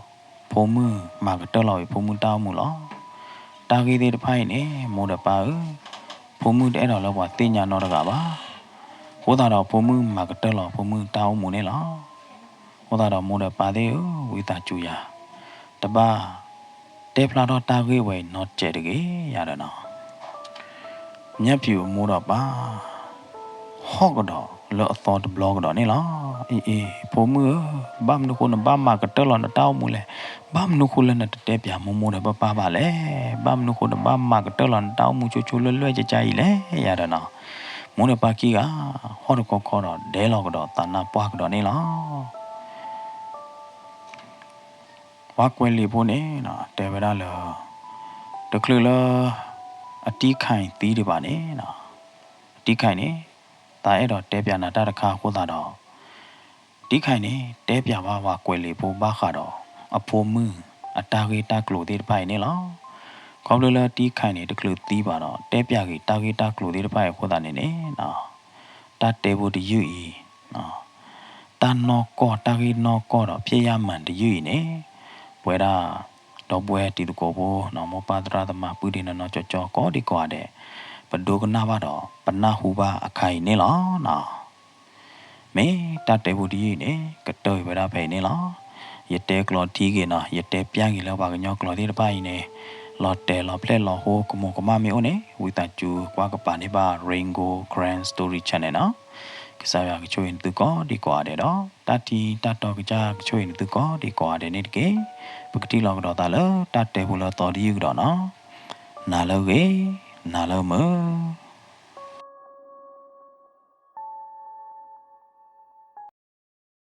ဖိမုၣ်မၤကတၢၢ်လီၤဝံၤဖိမုၣ်တၢ်အိၣ်မူလီၤ. တၢ်ဂ့ၢ်သ့ၣ်တဖၣ်အံၤန့ၣ် မိၢ်ဒီးပၢ်ဧၢ, ဖိမုၣ်တအဲၣ်ဒိးလၢပှၤသ့ၣ်ညါနီတဂၤဘၣ်. အဃိသတးဒီး ဖိမုၣ်မၤကတၢၢ်လီၤဖိမုၣ်တၢ်အိၣ်မူန့ၣ်လီၤ. အဃိသတးဒီး မိၢ်ဒီးပၢ်သ့ၣ်ဧၢ, ဝံသးစူၤယၤ, တဘၣ်တဲဖျါထီၣ်တၢ်ဂ့ၢ်ဝဲအံၤနီတစဲးတဂ့ၤယၤဒီးနီၤ. မၠၣ်ဖၠူးအမိၢ်ဒီးပၢ် ဟီၣ်ကဒီးလၢအသီတဘျီကဒီးန့ၣ်လီၤ. အ့ အ့ ဖိမုၣ်ဧၢ, ဘၣ်မနုၤဃိနဘၣ်မၤကတၢၢ်လီၤနတၢ်အိၣ်မူလဲၣ်. ဘၣ်မနုၤဃိလၢနတတဲပၠးမိၢ်မိၢ်ဒီးပၢ်ပၢ်ဘၣ်လဲၣ်. ဘၣ်မနုၤဃိနဘၣ်မၤကတၢၢ်လီၤနတၢ်အိၣ်မူဆိဆိလွဲၢ်လွဲၢ်ကကါအံၤလဲၣ်ယၤဒီးနီၤ. မိၢ်ဒီးပၢ်ခံဂၤ ဟီၣ်တခီခီဒီးဒဲလီၤကဒီးသးနါပှၢ်ကဒီးန့ၣ်လီၤ. ပှၤကွဲးလံာ်ဖိန့ၣ် တဲဝဲဒၣ်လၢ တချုးလၢ အတံၢ်ခါအံၤသံဒံးဘၣ်န့ၣ်, အတံၢ်ခါအံၤန့ၣ် သးအဲၣ်ဒိးတဲပၠးနၤတၢ်တခါအဃိသတးဒီး တံၢ်ခါအံၤန့ၣ် တဲပၠးဘၣ်ပှၤကွဲးလံာ်ဖိဘၣ်ဃးဒီး အဖိမုၣ်အတၢ်ဂ့ၢ်တၢ်ကျိၤသ့ၣ်တဖၣ်အံၤန့ၣ်လီၤ. ခီဖျိလၢတံၢ်ခါအံၤန့ၣ် တချုးသံဘၣ်ဒီး တဲပၠးက့ၤတၢ်ဂ့ၢ်တၢ်ကျိၤသ့ၣ်တဖၣ်အံၤအဃိသတးန့ၣ်န့ၣ် တၢ်တဲဖိတယုၢ်အံၤ တၢ်နီၢ်ကီၢ်တၢ်ဂ့ၢ်နီၢ်ကီၢ်ဒီး ဖျဲၣ်ယၢ်မၢၢ်တယုၢ်အံၤန့ၣ် ပဝဲဒၣ် ဒီပုၢ်ဝဲၢ်တံၤသကိးဖိ မိၢ်ပၢ်သရၣ်သမါပုၢ်ဒ့နီၢ်နီၢ်ကၠီကၠီ ကိးဒံကိးဂၤဒဲး ပဒိကနၣ်ဘၣ်ဒီး ပနၢ်ဟူဘၣ်အခါအံၤန့ၣ်လီၤ. မ့ၢ်တၢ်တဲဖိတယုၢ်အံၤန့ၣ် ကတၢၢ်အံၤဝဲဒၣ်ဖဲအံၤန့ၣ်လီၤ. ယတဲကျိးထံဂ့ၤနီၤ, ယတဲပၠၢ်ဂ့ၤလၢပှၤကညီကျိာ်သ့ၣ်တဖၣ်အံၤန့ၣ် လီၤတဲာ်လီၤဖျဲၣ်လီၤဟိ ကမူးကမၣ်မ့ၢ်အိၣ်န့ၣ် ဝံသးစူၤကွၢ်ကပၤန့ၢ်ဘၣ် Rain Gold Karen Story Channel နီၤ. ကစၢ်ယွၤကဆိၣ်ဂ့ၤနသုကိးဒံကိးဂၤဒဲးဒီး တၢ်ထံတၢ်တီကစၢ်ကဆိၣ်ဂ့ၤနသုကိးဒံကိးဂၤဒဲးန့ၣ်တက့ၢ်. ပကထံၣ်လိာ်ကဒီးသးလၢတၢ်တဲဖိလၢအသီတယုၢ်ကဒီးနီၤ. နၤလၢအဂ့ၤ, နၤလၢအမုာ်.